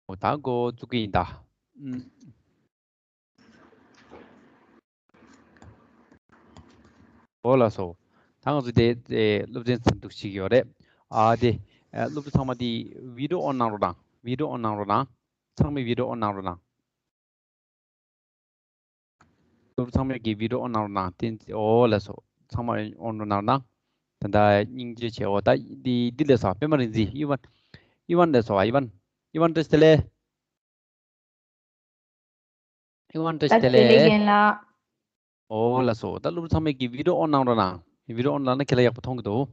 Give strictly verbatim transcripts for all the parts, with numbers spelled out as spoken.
འོ་ད་འགོ་བཙུགས་ཀྱི་ཡིན་ད། ཨུམ། འོ་ལགས་སོ། ད་ང་ཚོ་དེ་དེ་སློབ་ཚན་ཚན་ཏུག་ཞིག་ཡོད་རེད། ཨ་དེ་ཨ་སློབ་ཕྲུག་ཚང་མ་དེ་བི་ཌི་ཨོ་ཨོན་གནང་རོགས་གནང་། བི་ཌི་ཨོ་ཨོན་གནང་རོགས་གནང་། ཚང་མས་བི་ཌི་ཨོ་ཨོན་གནང་རོགས་གནང་། སློབ་ཕྲུག་ཚང་མས་ཀྱི་བི་ཌི་ཨོ་ཨོན་གནང་རོགས་གནང་། བསྟན་འཛིན། འོ་ལགས་སོ། ཚང་མ་ཨོན་གནང་རོགས་གནང་། ད་ལྟ་སྙིང་རྗེ་ཆེ། འོ་ད་འདི་འདི་ལས་སོ། པད་མ་རིག་འཛིན། ཨི་ཝན། ཨི་ཝན་ལས་སོ། ཨི་ཝན། ཨི་ཝན་བཀྲ་ཤིས་བདེ་ལེགས། ཨི་ཝན་བཀྲ་ཤིས་བདེ་ལེགས། ལགས། འོ་ལགས་སོ། ད་སློབ་ཕྲུག་ཚང་མས་ཀྱི་བི་ཌི་ཨོ་ཨོན་གནང་རོགས་གནང་། བི་ཌི་ཨོ་ཨོན་གནང་ན་ཁྱེད་ལ་ཡག་པོ་མཐོང་གི་འདུག།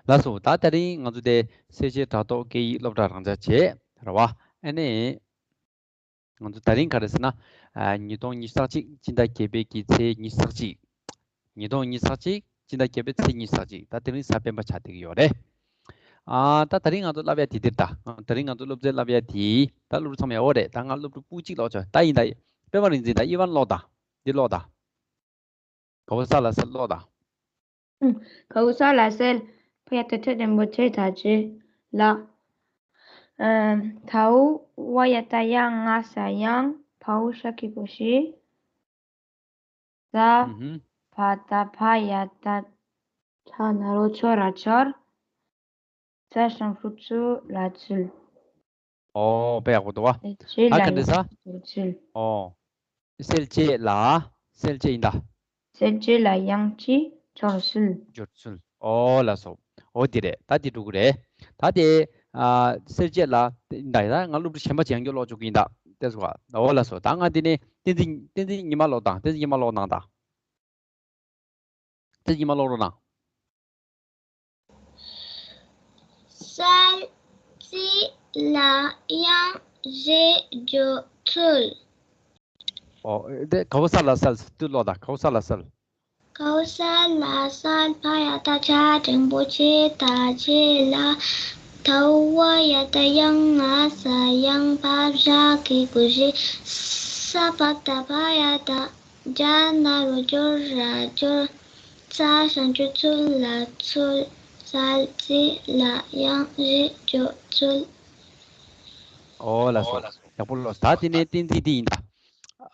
ལགས་སོ། ད་དེ་རིང་ང་ཚོ་དེ་སེར་བྱེས་དྲ་ཐོག་སྐད་ཡིག་སློབ་གྲྭ་རང་འཇགས་བྱས་རེད་བ། ཨ་ནི། ང་ཚོ་དེ་རིང་ག་རེ་ཟེར་ན། ཨ་ཉིས་སྟོང་ཉི་ཤུ་རྩ་གཅིག་སྤྱི་ཟླ་བརྒྱད་པའི་གི་ཚེས་ཉི་ཤུ་རྩ་གཅིག། ཉིས་སྟོང་ཉི་ཤུ་རྩ་གཅིག་སྤྱི་ཟླ་བརྒྱད་པའི་ཚེས་ཉི་ཤུ་རྩ་གཅིག། ད་དེ་རིང་གཟའ་སྤེན་པ་ཆགས་བསྡད་ཀྱི་ཡོད་རེད། ཨ་ད་དེ་རིང་ང་ཚོ་བསླབ་ཡ་དེ་འདིར་ད། དེ་རིང་ང་ཚོ་སློབ་ཚན་བསླབ་ཡ་དེ་ད་སློབ་ཕྲུག་ཚང་མས། འོ་རེད། ད་ང་སློབ་ཕྲུག་སྤུ་གཅིག་ཀློག་ཆོག། ད་ཡིན་ད། པད་མ་རིག་འཛིན་དང་ཨི་ཝན་ཀློག་དང་། འདི་ཀློག་དང་། ག་བོ་ས་ལ་སལ་ཀློག་དང་། ཨུམ། ག་བོ་ས་ལ་སལ། ཕ་ཡ་བཏགས་ཕྱ་འགྲེང་བུ་ཕྱེ་ད་ཕྱེ་ལ། ཨམ། ད་འོ་བ་ཡ་བཏགས་ཡ་ང་ས་ཡང་། བ་འོག་ཞབས་ཀྱུ་བོ་བཞི། ས། ཨུ་ཧུམ། བ་བཏགས་བ་ཡ་བཏགས་བྱ་ན་རོ་ཆོ་ར་ཆོར། ཚ་ཞབས་ཀྱུ་ཚུ་ལ་ཚུལ། ཨོ་དཔེ་ཡག་པོ་འདུག་བ། སེལ་བྱེད་ཨ་ལ་ག་འདྲ་ས། ཡང་སྦྱོར་ཚུལ། ཨོ། སེལ་བྱེད་ལ། སེལ་བྱེད་ཡིན་ད། སེལ་བྱེད་ལ་ཡང་ཅི་སྦྱོར་ཚུལ། སྦྱོར་ཚུལ། ཨོ་ལགས་སོ། ཨོ་དེ་རེད། ད་དེ་འགྲོ་གི་རེད། ད་དེ་ཨ་སེལ་བྱེད་ལ་ཡིན་ད། ཡིན་ད་ང་སློབ་ཕྲུག་གཞན་པ་ཅིག་ཡང་བསྐྱར་ཀློག་བཅུག་གི་ཡིན་ད། དེ་སོ། ཨོ་ལགས་སོ། ད་ང་འདི་ནས་བསྟན་འཛིན། བསྟན་འཛིན་ཉི་མ་ཀློག་དང་། བསྟན་འཛིན་ཉི་མ་ཀློག་གནང་དང་། བསྟན་འཛིན་ཉི་མ་ཀློག་རོགས་གནང་། སེལ་བྱེད་ལ་ཡང་ཅི་སྦྱོར་ཚུལ། ཨོ་དེ་ག་བོ་ས་ལ་སལ། དུ་ཀློག་དང་། ག་བོ་ས་ལ་སལ། ག་བོ་ས་ལ་སལ། བ་ཡ་བཏགས་བྱ་འགྲེང་བུ་ཕྱེ་ད་ཕྱེ་ལ། ད་འོ་བ་ཡ་བཏགས་ཡང་ང་ས་ཡང་། བ་འོག་ཞབས་ཀྱུ་བོ་བཞི། ས་བ་བཏགས་བ་ཡ་བཏགས་བྱ་ན་རོ་སྦྱོར་ར་སྦྱོར། ཚ་ཞབས་ཀྱུ་ཚུ་ལ་ཚུལ། སེལ་བྱེད་ལ་ཡང་ཅི་སྦྱོར་ཚུལ། ཨོ་ལགས་སོ། ཡག་པོ་ཀློག་སོང་། ད་དེ་ནས་བསྟན་འཛིན་འདི་ཡིན་ད།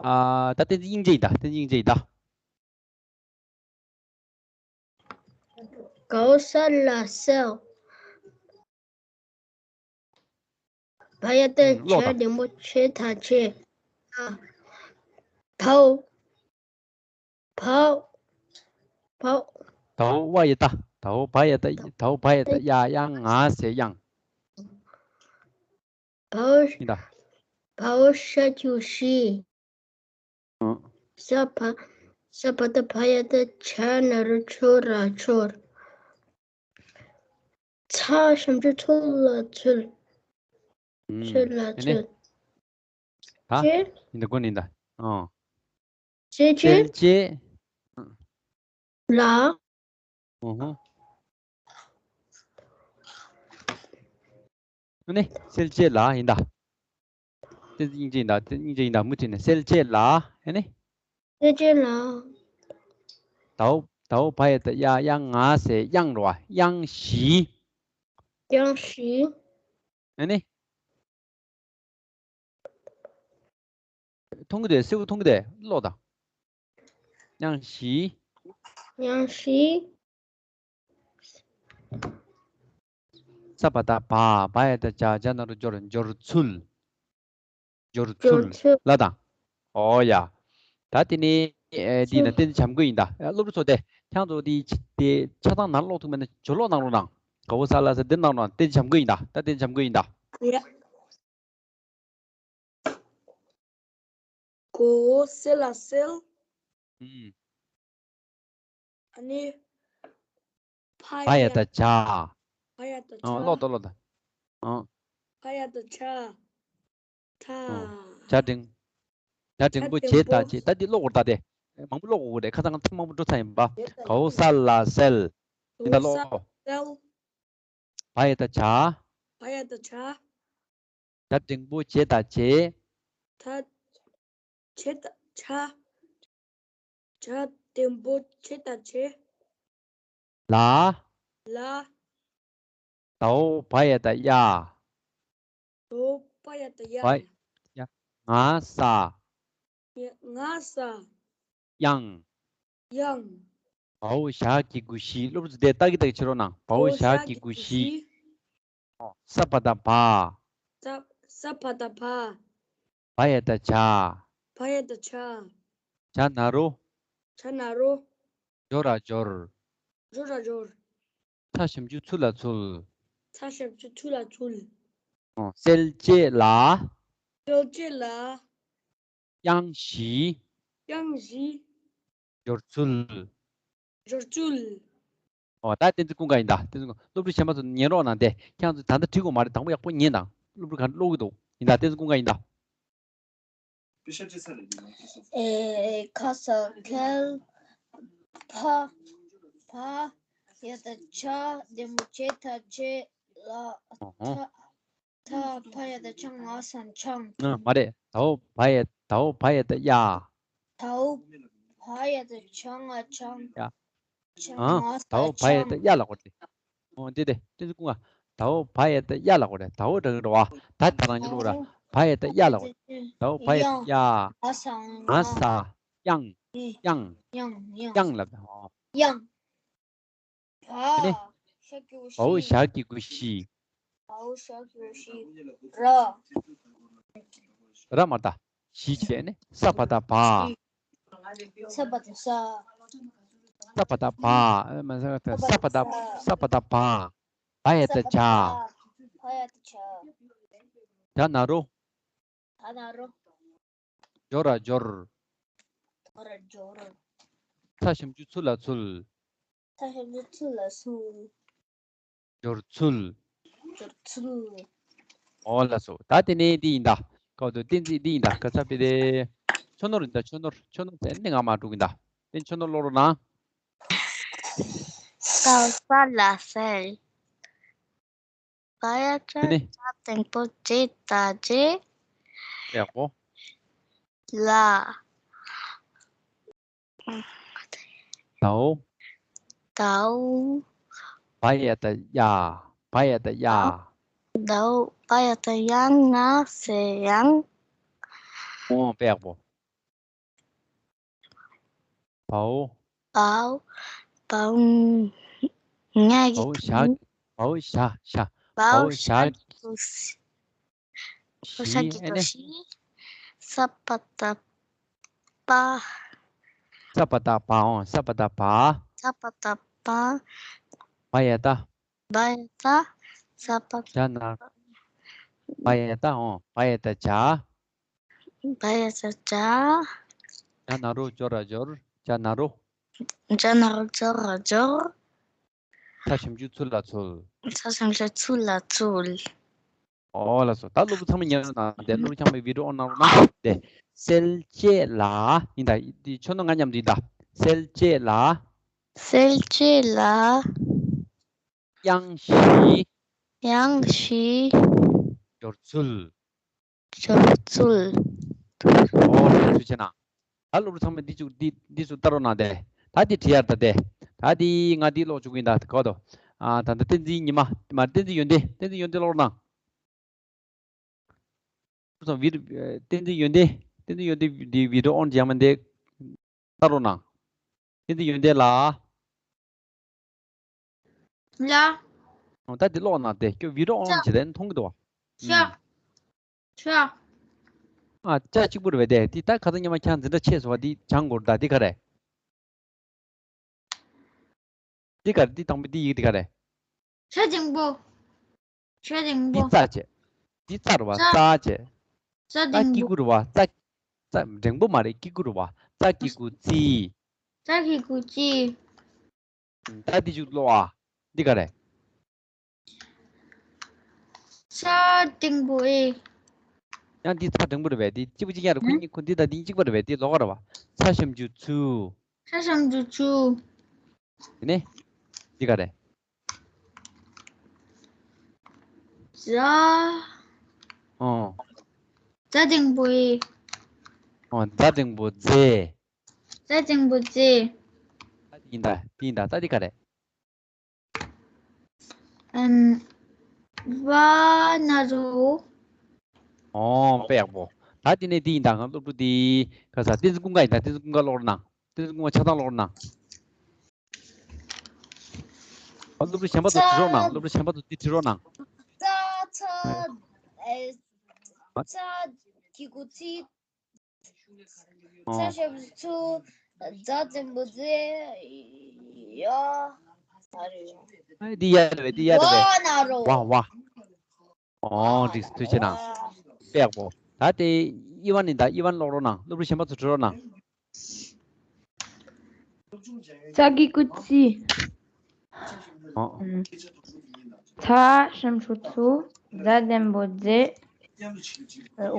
ཨ་ད་བསྟན་འཛིན་སྙིང་རྗེ་ཡིན་ད། བསྟན་འཛིན་སྙིང་རྗེ་ཡིན་ད། ག་བོ་ས་ལ་སལ། བ་ཡ་བཏགས་ཨུམ་ཀློག་བྱ་དང་། འགྲེང་བུ་ཕྱེ་ད་ཕྱེ། ད་འོ། བ་འོག་བ་འོག་ད་འོ་བ་ཡ་བཏགས། ད་འོ་བ་ཡ་བཏགས། ད་འོ་བ་ཡ་བཏགས་ཡ་ཡང་ང་ས་ཡང་། བ་འོག་ཡིན་ད། བ་འོག་ཞབས་ཀྱུ་བཞི། ཨང་། ས་བ། ས་བ་བཏགས་བ་ཡ་བཏགས་བྱ་ན་རོ་ཆོ་ར་ཆོར། ཚ་ཞབས་ཀྱུ་ཚུ་ལ་ཚུལ། ཨུམ། ཚུལ་ལ་ཨ་ནི། ཚུལ། ད་ཅི། ཡིན་ད། གོ་ནི་ཡིན་ད། ཨང་། ཅི་ཅི། སེལ་བྱེད་ལ། ཨུ་ཧུ། ཨ་ནི་སེལ་བྱེད་ལ་ཡིན་ད། དེ་སྙིང་རྗེ་ཡིན་ད། དེ་སྙིང་རྗེ་ཡིན་ད། མུ་མཐུད་ནས་སེལ་བྱེད་ལ། ཨ་ནི། སེལ་བྱེད་ལ། ད་འོ། ད་འོ་བ་ཡ་བཏགས་ཡ་ཡང་ང་ས་ཡང་རོ། ཡང་བཞི། ཡང་བཞི། ཨ་ནི། མཐོང་གི་འདུག་གས། གསལ་པོ་མཐོང་གི་འདུག་གས། ཀློག་དང་། ཡང་བཞི། ཡང་བཞི། ས་བ་བཏགས་བ། བ་ཡ་བཏགས་བྱ། བྱ་ན་རོ་སྦྱོར། སྦྱོར་ཚུལ། སྦྱོར་ཚུལ། སྦྱོར་ཚུལ་ལ་དང་། ཨོ་ཡ། ད་དེ་ནས་ཨེ་འདི་ན་ཚུལ། བསྟན་འཛིན་བྱམས་མགོན་ཡིན་ད། ཨ་སློབ་ཕྲུག་ཚོ་དེ་ཁྱེད་ཚོ་དེ་དེ་ཆ་ཚང་ནང་ཀློག་ཐུབ་མེད་ན་ཇོ་ཀློག་གནང་རོགས་གནང་། ག་བོ་ས་ལ་སལ་འདི་གནང་རོགས་གནང་། བསྟན་འཛིན་བྱམས་མགོན་ཡིན་ད། ད་བསྟན་འཛིན་བྱམས་མགོན་ཡིན་ད། ཡ། ག་བོ་ས་ལ་སལ། ཨུམ། ཨ་ནི། བ་ཡ་བཏགས་བྱ། བ་ཡ་བཏགས་བྱ། ཨང་། ཀློག་དང་། ཀློག་དང་། ཨང་། བ་ཡ་བཏགས་བྱ། ད། ཨང་། བྱ་འགྲེང་། བྱ་འགྲེང་བུ་བྱེ་ད་བྱེད། ད་འདི་ཀློག་དགོས་རེད་ད། དེ་མང་པོ་ཀློག་དགོས་རེད། ཁ་སང་ཚིག་མང་པོ་འགྲོ་ཚར་ཡིན་པ། ག་བོ་ས་ལ་སལ། ཡིན་ད། ཀློག་བ་ཡ་བཏགས་བྱ། བ་ཡ་བཏགས་བྱ། བྱ་འགྲེང་བུ་བྱེ་ད་བྱེད། ད། བྱེ་ད་བྱ། བྱ་འགྲེང་བུ་བྱེ་ད་བྱེད། ལ། ལ། ད་འོ་བ་ཡ་བཏགས་ཡ། ད་འོ་བ། བ་ཡ་བཏགས་ཡ། བ་ཡ། ང་ས། ཡ་ང་ས། དབྱངས། དབྱངས། བའོ་ཞབས་ཀྱུ་གུ་ཞི། སློབ་ཕྲུག་ཚོ་དེ་ལྟ་གི་ལྟ་གི་བྱེད་རོགས་གནང་། བའོ་ཞབས་ཀྱུ་གུ་ཞི། ས་བ་བཏགས་བ། ས་ས་བ་བཏགས་བ། བ་ཡ་བཏགས་བྱ། བ་ཡ་བཏགས་བྱ། བྱ་ན་རོ། བྱ་ན་རོ། འཇོ་ར་འཇོར། འཇོ་ར་འཇོར། ཚ་ཞབས་ཀྱུ་ཚུ་ལ་ཚུལ། ཚ་ཞབས་ཀྱུ་ཚུ་ལ་ཚུལ། ཨོ། གསལ་བྱེད་ལ། གསལ་བྱེད་ལ། དབྱངས་བཞི། དབྱངས་བཞི། སྦྱོར་ཚུལ། སྦྱོར་ཚུལ། ཨོ། ད་བསྟན་འཛིན་ཀུན་དགའ་ཡིན་ད། བསྟན་འཛིན་ཀུན། སློབ་ཕྲུག་གཞན་པ་ཚོ་ཉན་རོགས་གནང་སྟེ། ཁྱེད་རང་ཚོ་ད་ལྟ་བྲིས་དགོས་མ་རེད། དང་པོ་ཡག་པོ་ཉན་དང་། སློབ་ཕྲུག་ག་རེ་ཀློག་གི་འདུག་ཡིན་ད། བསྟན་འཛིན་ཀུན་དགའ་ཡིན་ད། ཨེ། ཁ་ས་ཁལ། ཕ། ཕ་ཡ་བཏགས་ཕྱ། ལྡེ་མོ་བྱེ་ད་བྱེད་ལ། ཨོ་ཧོ། ཕྱ། ད་ཕ་ཡ་བཏགས་ཕྱ་ང་ས་འཕྱང་། ཨ། མ་རེད། དའོ་བ་ཡ། དའོ་བ་ཡ་བཏགས་ཡ། དའོ་བ་ཡ་བཏགས་ཕྱ་ང་འཕྱང་། ཡ། ཕྱ་ཨ། ང་ས་དའོ་བ་ཡ་འཕྱང་། བཏགས་ཡ་ལ་གོ་དེ། ཨོ་དེ་དེ་དེ་ཚོ་ཀུན་ང་། དའོ་བ་ཡ་བཏགས་ཡ་ལ་གོ་རེད། དའོ་འདྲ་གི་འགྲོ་བ། ད་ད་རང་ཉིད་རོ་ར། བ་ཡ་བཏགས་ཡ་ལ་གོ། དའོ་བ་ཡ་བཏགས་ཡ། ང་ས་ང་ས། དབྱངས། དབྱངས། དབྱངས་ལ། ཨོ། དབྱངས། བ། དེ་ནས། ཞབས་ཀྱུ་བའོ་ཞི། ཞབས་ཀྱུ་གུ་ཞི། བའོ་ཞབས་ཀྱུ་གུ་ཞི། ར། ར་མ་ད། ཞི་བྱས་ནས་ས་བ་བཏགས་བ། ས་བ་བཏགས་ས། ས་བ་བཏགས་བ། ཨ། མ་ས་བ་བཏགས་ས་བ་བཏགས་ས་བ་བཏགས་བ། བ་ཡ་བཏགས་བྱ། བ་ཡ་བཏགས་བྱ། བྱ་ན་རོ། བྱ་ན་རོ། འཇོ་ར་འཇོར། འཇོ་ར་འཇོར། ཚ་ཞབས་ཀྱུ་ཚུ་ལ་ཚུལ། ཚ་ཞབས་ཀྱུ་ཚུ་ལ་ཚུལ། སྦྱོར་ཚུལ། སྦྱོར་ཚུལ། ཨོ་ལགས་སོ། ད་དེ་ནས་འདི་ཡིན་ད། ཁ་ཐུག་བསྟན་འཛིན་འདི་ཡིན་ད། ག་ཚ་པི་དེ། ཆོས་ནོར་ཡིན་ད། ཆོས་ནོར། ཆོས་ནོར་ཟེར་ནས་ང་མ་འགྲོ་གིན་ད། དེ་ཆོས་ནོར་ཀློག་རོགས་གནང་། ས་ས་ལ་གསལ། བ་ཡ་བཏགས་བྱ། དེ་ནས། ལྡེ་མོ་བྱེ་ད་བྱེད། ཡག་པོ། ལ། དའོ། དའོ། བ་ཡ་བཏགས་ཡ། བ་ཡ་བཏགས་ཡ། དའོ། བ་ཡ་བཏགས་ཡ་ང་ས་དབྱངས། ཨོ་དཔེ་ཡག་པོ། བའོ། བའོ། བའོ། ང་གི་བའོ་ཞ། བའོ་ཞ་ཞ། བའོ་བའོ་ཞ། ཞ་གི་གུ་ཞི། བའོ་ཞ་གི་གུ་ཞི། ས་བ་བཏགས་སྦ། ས་བ་བཏགས་སྦ། ཨོ་ས་བ་བཏགས་སྦ། ས་བ་བཏགས་སྦ། བ་ཡ་བཏགས། བ་ཡ་བཏགས། ས་བ། བྱ་ན། བ་ཡ་བཏགས། ཨོ་བ་ཡ་བཏགས་བྱ། བ་ཡ་བཏགས་བྱ། བྱ་ན་རོ། འཇོ་ར་འཇོར། བྱ་ན་རོ། བྱ་ན་རོ། འཇོ་ར་འཇོར། ཚ་ཞབས་ཀྱུ་ཚུ་ལ་ཚུལ། ཚ་ཞབས་ཀྱུ་ཚུ་ལ་ཚུལ། ཨོ་ལགས་སོ། ད་སློབ་བུ་ཚང་མ་ཉན་རོགས་གནང་། དེ་སློབ་བུ་ཚང་མས་བི་ཌི་ཡོ་ཨོན་གནང་རོགས་གནང་། དེ་གསལ་བྱེད་ལ་ཡིན་ད། འདི་ཆོས་ནོར་ང་མཉམ་དུ་ཡིན་ད། གསལ་བྱེད་ལ། གསལ་བྱེད་ལ། དབྱངས་བཞི། དབྱངས་བཞི། སྦྱོར་ཚུལ། སྦྱོར་ཚུལ། ཨོ་ཐུགས་རྗེ་གནང་། ད་སློབ་ཕྲུག་ཚང་མས་འདི་ཚོ་འདི་འདི་ཚོ་ལྟ་རོགས་གནང་སྟེ། ད་འདི་བྲིས་ཡར་ད་དེ། ད་འདི་ང་འདི་ཀློག་བཅུག་གི་ཡིན་ད། གོ་དོ། ཨ་ད་ད་བསྟན་འཛིན་ཉི་མ། མ་བསྟན་འཛིན་ཡོན་ཏན། བསྟན་འཛིན་ཡོན་ཏན་ཀློག་རོགས་གནང་། སློབ་ཕྲུག་ཚང་མ་བི་ཌི་ཡོ། བསྟན་འཛིན་ཡོན་ཏན། བསྟན་འཛིན་ཡོན་ཏན་འདི་བི་ཌི་ཡོ་ཨོན་བྱས་མ་འདི་ལྟ་རོགས་གནང་། བསྟན་འཛིན་ཡོན་ཏན་ལགས། ལགས། ཨོ་ད་འདི་ཀློག་གནང་སྟེ། ཁྱོད་བི་ཌི་ཡོ་ཨོན་བྱས་ཏེ་མཐོང་གི་འདུག་བ། ཤ། ཨུམ། ཤ། ཨ་ཅག་གཅིག་པུ་རེད་པས། དེ་འདི་ད་ཁ་སང་ཉི་མ་ཁྱང་འཛིན་གྲྭ་ཆད་སོང་བ་འདི་སྦྱང་དགོས་རེད་ད། འདི་ག་རེད། འདི་ག་རེད། འདི་དང་པོ་འདི་ཡིག་འདི་ག་རེད། ཤ་འགྲེང་པོ། ཤ་འགྲེང་པོ། འདི་ཙ་བྱས། འདི་ཙ་རེད་བ། ཙ། ཙ་བྱས། ཙ་འགྲེང་པོ། ཙ་གི་གུ་རེད་བ། ཙ། ཙ་འགྲེང་པོ་མ་རེད། གི་གུ་རེད་བ། ཙ་གི་གུ་ཙི། ཙ་གི་གུ་ཙི། ད་འདི་ཅིག་ཀློག་ཨ། འདི་ག་རེད། ཙ་འགྲེང་པོ་ཨེ། ཡང་འདི་ཙ་འགྲེང་པོ་རེད་པས། འདི་གཅིག་པ་གཅིག་རྐྱང་རེད། ཁོ་གཉིས། ཁོ་འདི་དང་འདི་གཅིག་པ་རེད་པས། འདི་ལོགས་ཀ་རེད་བ། ཚ་ཞབས་ཀྱུ་ཚུ། ཚ་ཞབས་ཀྱུ་ཚུ། དེ་ནས་འདི་ག་རེད། ཛ། ཨོ། ཛ་འགྲེང་པོ་ཨེ། ཨོ་ཛ་འགྲེང་པོ་ཛེ། ཛ་འགྲེང་པོ་ཛེ། ད་འདི་ཡིན་ད། འདི་ཡིན་ད། ད་འདི་ག་རེད། ཨམ། བ་ན་རོ། ཨོ་དཔེ་ཡག་པོ། ད་དེ་ནས་དེ་ཡིན་ད། ང་སློབ་ཕྲུག་དེ་ག་ས་བསྟན་འཛིན་ཀུན་དགའ་ཡིན་ད། བསྟན་འཛིན་ཀུན་དགའ་ཀློག་རོགས་གནང་། བསྟན་འཛིན་ཀུན་དགའ་ཆ་ཚང་ཀློག་རོགས་གནང་། ཨ། སློབ་ཕྲུག་གཞན་པ་ཚོ་བྲི་རོགས་གནང་། སློབ་ཕྲུག་གཞན་པ་ཚོ་དེ་བྲི་རོགས་གནང་། ཚ་ཚ་ཨེ་ཚ་གི་གུ་ཚི། ཚ་ཨོ། ཞབས་ཀྱུ་ཚུ། ཛ་འགྲེང་བུ་ཛེ། ཡ། ཨ་འདི་ཡ་རེད་པས། འདི་ཡ་རེད་པས། ཝ་ན་རོ། ཝ་ཝ། ཨོ་འགྲིག་སོང་། ཐུགས་རྗེ་གནང་། དཔེ་ཡག་པོ། ད་དེ་ཨི་ཝན་ནི་ད། ཨི་ཝན་ཀློག་རོགས་གནང་། སློབ་ཕྲུག་གཞན་པ་ཚོ་བྲི་རོགས་གནང་། ཚ་གི་གུ་ཚི། ཨོ། ཚ་ཞབས་ཀྱུ་ཚུ། ཛ་འགྲེང་བུ་ཛེ།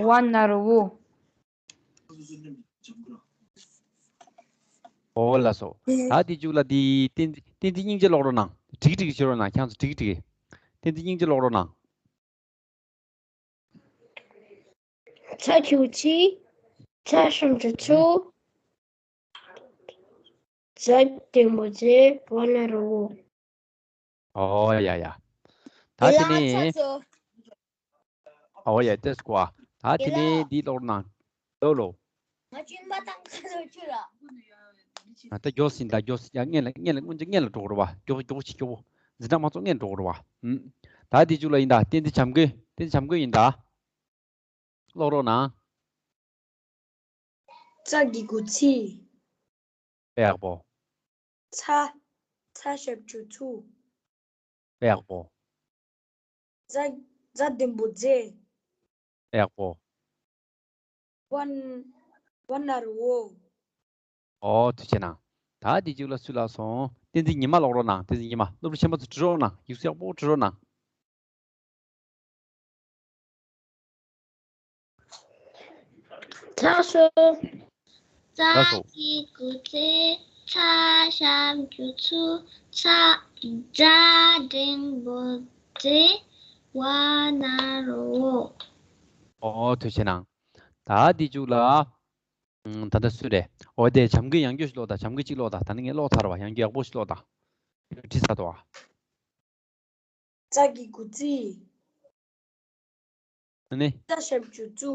ཝ་ན་རོ་ཝུ། ཨོ་ལགས་སོ། ད་དེ་མཇུག་ལ་དེ་བསྟན་བསྟན་འཛིན་སྙིང་རྗེ་ཀློག་རོགས་གནང་། ཁྲིག་ཁྲིག་བྱེད་རོགས་གནང་། ཁྱེད་ཚོ་ཁྲིག་ཁྲིག་བསྟན་འཛིན་སྙིང་རྗེ་ཀློག་རོགས་གནང་། ཚ་གི་གུ་ཚི། ཚ་ཞབས་ཀྱུ་ཚུ། ཛ་འགྲེང་བུ་ཛེ། ཝ་ན་རོ་ཝུ། ཨོ་ཡ་ཡ། ད་དེ་ནས། ཨོ་ཡ། ཏེས་ཀོ་ཨ། ད་དེ་ནས་འདི་ཀློག་རོགས་གནང་། ལོ་ལོ། ང་གཅིན་པ་བཏང་ཁ་ལོ་ཆུ་ར། ད་མགྱོགས་ཟིན་ད། མགྱོགས་ཟིན། ཡ་སྔོན་ལ་སྔོན་ལ་སྔོན་ལ་སྔོན་ལ་འགྲོ་དགོས་རེད་པ། མགྱོགས་པོ་མགྱོགས་པོ་བྱེད། མགྱོགས་པོ། འཛིན་གྲྭ་མ་ཚོགས་སྔོན་འགྲོ་དགོས་རེད་པ། ཨུམ། ད་དེ་མཇུག་ལ་ཡིན་ད། བསྟན་འཛིན་བྱམས་མགོན། བསྟན་འཛིན་བྱམས་མགོན་ཡིན་ད། ཀློག་རོགས་གནང་། ཚ་གི་གུ་ཚི། དཔེ་ཡག་པོ། ཚ། ཚ་ཞབས་ཀྱུ་ཚུ། དཔེ་ཡག་པོ། ཛ། ཛ་འགྲེང་བུ་ཛེ། དཔེ་ཡག་པོ། ཝ་ན། ཝ་ན་རོ་ཝུ། ཨོ་ཐུགས་རྗེ་གནང་། ད་དེ་མཇུག་ལ་སུ་ལ་སོང་། བསྟན་འཛིན་ཉི་མ་ཀློག་རོགས་གནང་། བསྟན་འཛིན་ཉི་མ། སློབ་ཕྲུག་གཞན་པ་ཚོ་བྲི་རོགས་གནང་། ཡིག་གཟུགས་ཡག་པོ་བྲི་རོགས་གནང་། ཚ་སོ། ཚ་སོ། ཚ་གི་གུ་ཚི། ཚ་ཞབས་ཀྱུ་ཚུ། ཚ། ཛ་འགྲེང་བུ་ཛེ། ཝ་ན་རོ་ཝུ། ཨོ་ཐུགས་རྗེ་གནང་། ད་དེ་མཇུག་ལ། ཨུམ། ད་ལྟ་སུ་རེད། འོ་དེ་བྱམས་མགོན་ཡང་བསྐྱར་ཞིག་ཀློག་དང་། བྱམས་མགོན་གཅིག་ཀློག་དང་། ད་ནི་ངས་ཀློག་ཚར་བ། ཡང་བསྐྱར་ཡག་པོ་ཞིག་ཀློག་དང་། བྲིས་ཚར་འདུག་བ། ཚ་གི་གུ་ཚི། ཨ་ནི། ཚ་ཞབས་ཀྱུ་ཚུ།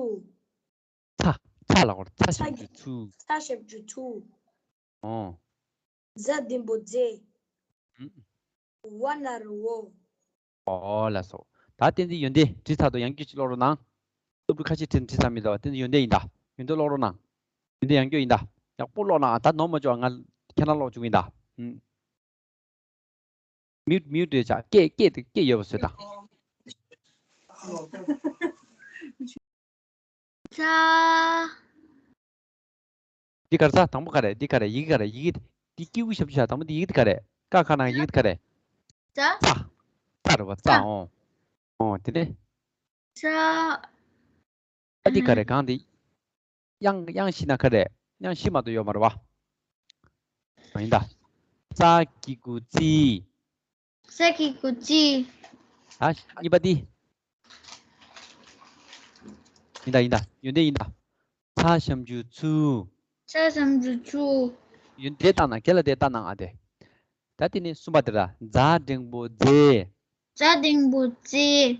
ཚ། ཚ་ལ་གོ། ཚ་ཞབས་ཀྱུ་ཚུ། ཚ་ཞབས་ཀྱུ་ཚུ། ཨོ། ཛ་འགྲེང་བུ་ཛེ། ཨུམ། ཝ་ན་རོ་ཝུ། ཨོ་ལགས་སོ། ད་བསྟན་འཛིན་ཡོན་ཏན་བྲིས་ཚར་འདུག་ཡང་བསྐྱར་ཅིག་ཀློག་རོགས་གནང་། སློབ་ཕྲུག་ཁ་ཤས་བྲིས་བྲིས་ཚར་མི་འདུག་བསྟན་འཛིན་ཡོན་ཏན་ཡིན་ད། ཡོན་ཏན་ཀློག་རོགས་གནང་། ཡོན་ཏན་ཡང་བསྐྱར་ཡིན་ད། ཡག་པོ་ཀློག་གནང་། ད་ནོར་མ་བཅུག་ང་ཁྱེད་རང་ཀློག་བཅུག་ཡིན་ད། ཨུམ། མིའུཊ་མིའུཊ་རེད་བྱ། སྐད་སྐད་དེ་སྐད་ཡོད་པ་བཟོས་དང་། ཚ། འདི་ག་རེ། ཚ་དང་པོ་ག་རེ། འདི་ག་རེ། ཡི་གེ་ག་རེ། ཡི་གེ་འདི་ཀྱི་གུ་ཞབས་ཀྱུ་ཤ། དང་པོ་འདི་ཡི་གེ་འདི་ག་རེ། ཀ་ཁ་ནང་ཡི་གེ་འདི་ག་རེ། ཚ། ཚ། ཚ་རེད་པ། ཚ། ཚ། ཨོ། ཨོ་དེ་ནས། ཚ། ཨ་འདི་ག་རེ། གང་འདི། དབྱངས། དབྱངས་བཞི་ན་ག་རེ། དབྱངས་བཞི་མ་གཏོགས་ཡོད་མ་རེད་པ། ཡིན་ད། ཚ་གི་གུ་ཚི། ཚ་གི་གུ་ཚི། ད་གཉིས་པ་འདི། ཡིན་ད་ཡིན་ད། ཡོན་ཏན་ཡིན་ད། ཚ་ཞབས་ཀྱུ་ཚུ། ཚ་ཞབས་ཀྱུ་ཚུ། ཡོན་ཏན་ལྟ་ན་ག་ལ་དེ་ལྟ་ན་ཨ་དེ། ད་དེ་ནས་གསུམ་པ་དེ་ར། ཛ་འགྲེང་བུ་ཛེ། ཛ་འགྲེང་བུ་ཛེ།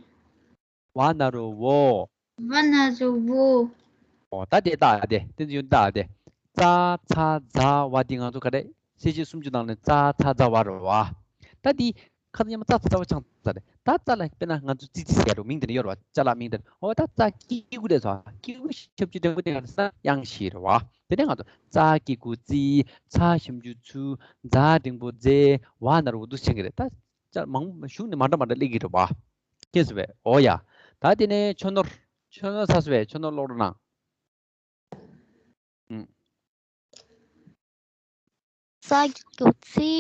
ཝ་ན་རོ་ཝུ། ཝ་ན་རོ་ཝུ། ཨོ་ད་དེ་ལྟ་ཨ་དེ། དེ་ཚོ་ཡོན་ཏན་ལྟ་ཨ་དེ། ཙ་ཚ་ཛ་ཝ་འདི་ང་ཚོ་ག་རེ། གསལ་བྱེད་སུམ་ཅུ་ནང་ནས་ཙ་ཚ་ཛ་ཝ་རེད་པ། ད་འདི་ཁ་སང་ཉི་མ་ཙ་ཚ་ཛ་ཝ་ཆང་ཙ་རེད། ད་ཙ་ལ་དཔེར་ན་ང་ཚོ་ཙི་ཙི་ཟེར་རོ། མིང་དེ་ནས་ཡོད་རེད་པ། ཅ་ལག་མིང་དེ། ཨོ་ད་ཙ་གི་གུ་རེད་སོ། གི་གུ་ཞབས་ཀྱུ་འགྲེང་བུ་དེ་ག་རེ་ཟེར་ན་དབྱངས་བཞི་རེད་པ། དེ་ནས་ང་ཚོ་ཙ་གི་གུ་ཙི། ཚ་ཞབས་ཀྱུ་ཚུ། ཛ་འགྲེང་བུ་ཛེ། ཝ་ན་རོ་ཝུ་འདུག་སེ་བྱེད་ཀྱི་རེད། ད་ཅ་མང་གཞུང་ནས་མ་འདྲ་མ་འདྲ་སླེབས་ཀྱི་རེད་པ། མཁྱེན་སོང་པས། ཨོ་ཡ། ད་དེ་ནས་ཆོས་ནོར། ཆོས་ནོར་ཚར་སོང་པས། ཆོས་ནོར་ཀློག་རོགས་གནང་། ཨུམ། ཚ་གི་གུ་ཚི།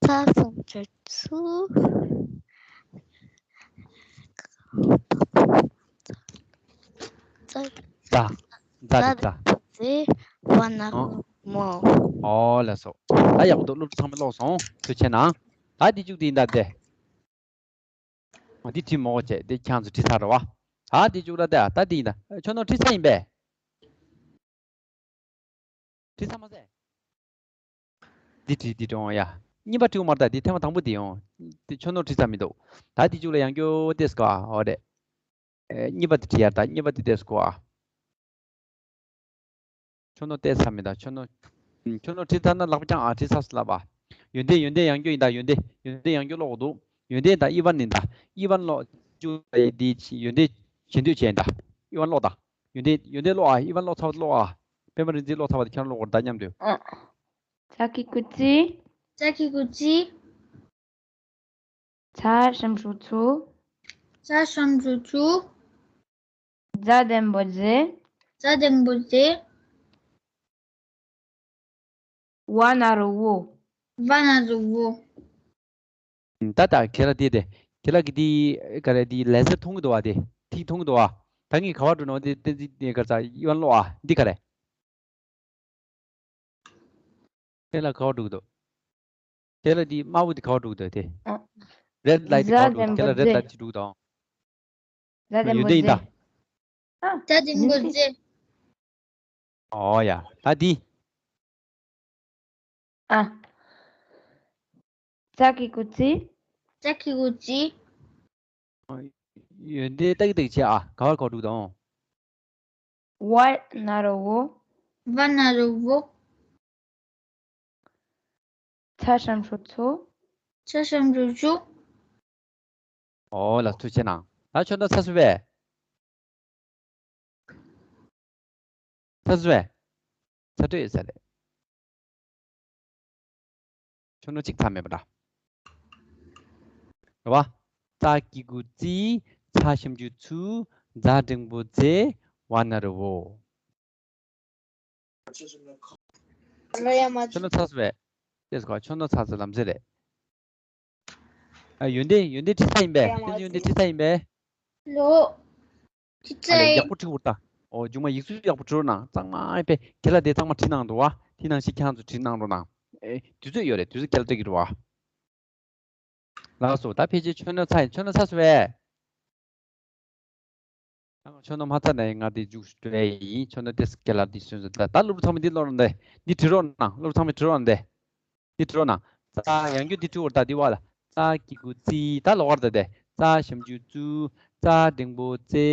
ཚ་ཞབས་ཀྱུ་ཚུ། ཙ། ཙ། ཙ་རེད། ཙ། ཙ་ཟེར། ཝ་ན་རོ་ཝུ། ཨོ་ལགས་སོ། ད་ཡག་པོ་འདུག་སློབ་ཕྲུག་ཚང་མས་ཀློག་སོང་། ཐུགས་རྗེ་གནང་། ད་འདི་མཇུག་འདི་ཡིན་ད་དེ། འདི་བྲིས་མོ་བྱས། འདི་ཁྱེད་ཚོ་བྲིས་ཚར་རེད་པ། ད་འདི་མཇུག་ལ་ད། ད་འདི་ཡིན་ད། ཁྱོད་ནོར་བྲིས་ཚར་ཡིན་པས། བྲིས་ཚར་མ་ཟད། འདི་བྲིས། འདི་བྲིས་འོང་ཡ། གཉིས་པ་བྲིས་འོང་མ་རེད་ད། འདི་ཐེངས་མ་དང་པོ་འདི་འོང་། འདི་ཁྱོད་ནོར་བྲིས་ཚར་མི་འདུག་ད་འདི་མཇུག་ལ་ཡང་སྐྱོ་ཏེས་ཀ་འོ་རེད། ཨེ། གཉིས་པ་དེ་བྲིས་ཡ། ད་གཉིས་པ་དེ་ཏོག་ཙམ་གོ་ཨ། ཁྱོད་ནོ་ཏོག་ཙམ་མི་ད། ཁྱོད་ནོ། ཁྱོད་ནོ་བྲིས་ཚར་ན་ལག་པ་བརྐྱངས་ཨ། བྲིས་ཚར་སོང་ལབ་པ། ཡོན་ཏན། ཡོན་ཏན་ཡང་སྐྱོར་ཡིན་ད། ཡོན་ཏན། ཡོན་ཏན་ཡང་སྐྱོར་ཀློག་འདུག། ཡོན་ཏན་དང་ཨི་ཝན་ཡིན་ད། ཨི་ཝན་ཀློག་ཅུ་ཡི་འདི་ཡོན་ཏན་ཞེ་འདོད་བྱས་ཡིན་ད། ཨི་ཝན་ཀློག་ད། ཡོན་ཏན། ཡོན་ཏན་ཀློག་ཨ། ཨི་ཝན་ཀློག་ཚར་བ་ཀློག་ཨ། པད་མ་རིག་འཛིན་ཀློག་ཚར་བ་ཁྱེད་རང་ཀློག་གོ་ད་མཉམ་དུ། ཨ། ཙ་གི་གུ་ཙི། ཙ་གི་གུ་ཙི། ཚ་ཞབས་ཀྱུ་ཚུ། ཚ་ཞབས་ཀྱུ་ཚུ། ཛ་འགྲེང་བུ་ཛེ། ཛ་འགྲེང་བུ་ཛེ། ཝ་ན་རོ་ཝོ། ཝ་ན་རོ་ཝོ། ད་ད་ཁྱེད་ལ་དེ་དེ། ཁྱེད་ལ་གི་དེ་ག་རེ། དེ་ལེ་སར་མཐོང་གི་འདུག་བ། དེ་ཐིག་མཐོང་གི་འདུག་བ། ད་ངས་ག་བར་འགྲོ་ནོ་དེ་དེ་དེ་ག་ས་ཡོན་ཀློག་ཨ། འདི་ག་རེ། དེ་ལ་ག་བ་འགྲོ་གི་འདུག། དེ་ལ་དེ་དམར་པོ་དེ་ག་བ་འགྲོ་གི་འདུག་དེ། ཨ། རེད་ལའིཊ་དེ་ག་བ་འགྲོ་གི་འདུག། དེ་ལ་རེད་ལའིཊ་ཅིག་འགྲོ་གི་འདུག། ཛ་འགྲེང་བུ་ཛེ། ཡོན་ཏན་ཡིན་ད། ཨ། ཛ་འགྲེང་བུ་ཛེ། ཨོ་ཡ། ད་དེ། ཨ། ཙ་གི་གུ་ཙི། ཙ་གི་གུ་ཙི། ཡོན་ཏན་ཏག་ཏག་བྱས་ཨ། ག་བ་ག་བ་འགྲོ་གི་འདུག། ཝ་ན་རོ་ཝོ། ཝ་ན་རོ་ཝོ། ཚ་ཞབས་ཀྱུ་ཚུ། ཚ་ཞབས་ཀྱུ་ཚུ། ཨོ་ལ། ཐུགས་རྗེ་གནང་། ད་ཁྱོད་ཚོ་ཚར་སོང་བས། ཚར་སོང་བས། ཚར་སོང་ཡོད་ས་རེད། ཁྱོད་ཚོ་གཅིག་ཚར་མེད་པ་འདྲ། རེད་བ། ཙ་གི་གུ་ཙི། ཚ་ཞབས་ཀྱུ་ཚུ། ཛ་འགྲེང་བུ་ཛེ། ཝ་ན་རོ་ཝོ། ཁྱོད་ཚོ་ཚར་སོང་བས། ཏེས་ཁོ་ཁྱོད་ཚོ་ཚར་སོང་ལམ་སེང་རེད། ཨ། ཡོན་ཏན། ཡོན་ཏན་བྲིས་ཚར་ཡིན་པས། ཏེས་ཡོན་ཏན་བྲིས་ཚར་ཡིན་པས། ལོ། བྲིས་ཨ་ལས། ཚར་ཡིན། ཡག་པོ་བྲིས་འོར་ད། ཨོ། མཇུག་མ་ཡིག་གཟུགས་ཡག་པོ་བྲིས་རོགས་གནང་། གཙང་མ་ཨེ་ཕེ་ཁྱེད་ལ་དེ་གཙང་མ་བྲིས་གནང་འདུག་བ། དེ་ནང་བཞིན་ཁྱེད་རང་ཚོ་བྲིས་གནང་རོགས་གནང་། ཨེ། དུས་ཚོད་ཡོད་རེད། དུས་ཚོད་ཁྱེད་ལ་སྤྲད་ཀྱི་རེད་བ། ལགས་སོ། ད་ཕལ་ཆེར་ཁྱོད་ཚོ་ཚར་ཡིན། ཁྱོད་ཚོ་ཚར་སོང་བས། ད་ང་ཁྱོད་ཚོ་མ་ཚར་ན་ཡིན། ང་དེ་མཇུག་སྒྲིལ་ཡིན། ཁྱོད་ཚོ་ཏེས་ཁྱེད་ལ་དེ་སོན་སོང་། ད་ད་སློབ་ཕྲུག་ཚང་མས་འདི་ཀློག་རོགས་གནང་། འདི་བྲིས་རོགས་གནང་། སློབ་ཕྲུག་ཚང་མས་བྲིས་རོགས་གནང་དེ། འདི་བྲིས་རོགས་གནང་། ཙ། ཡང་བསྐྱར་འདི་བྲིས་འོར་ད། འདི་བ་ལ། ཙ་གི་གུ་ཙི། ད་ལོགས་ཀར་ད་དེ། ཙ་ཞབས་ཀྱུ་ཙུ། ཙ་འགྲེང་བུ་ཙེ།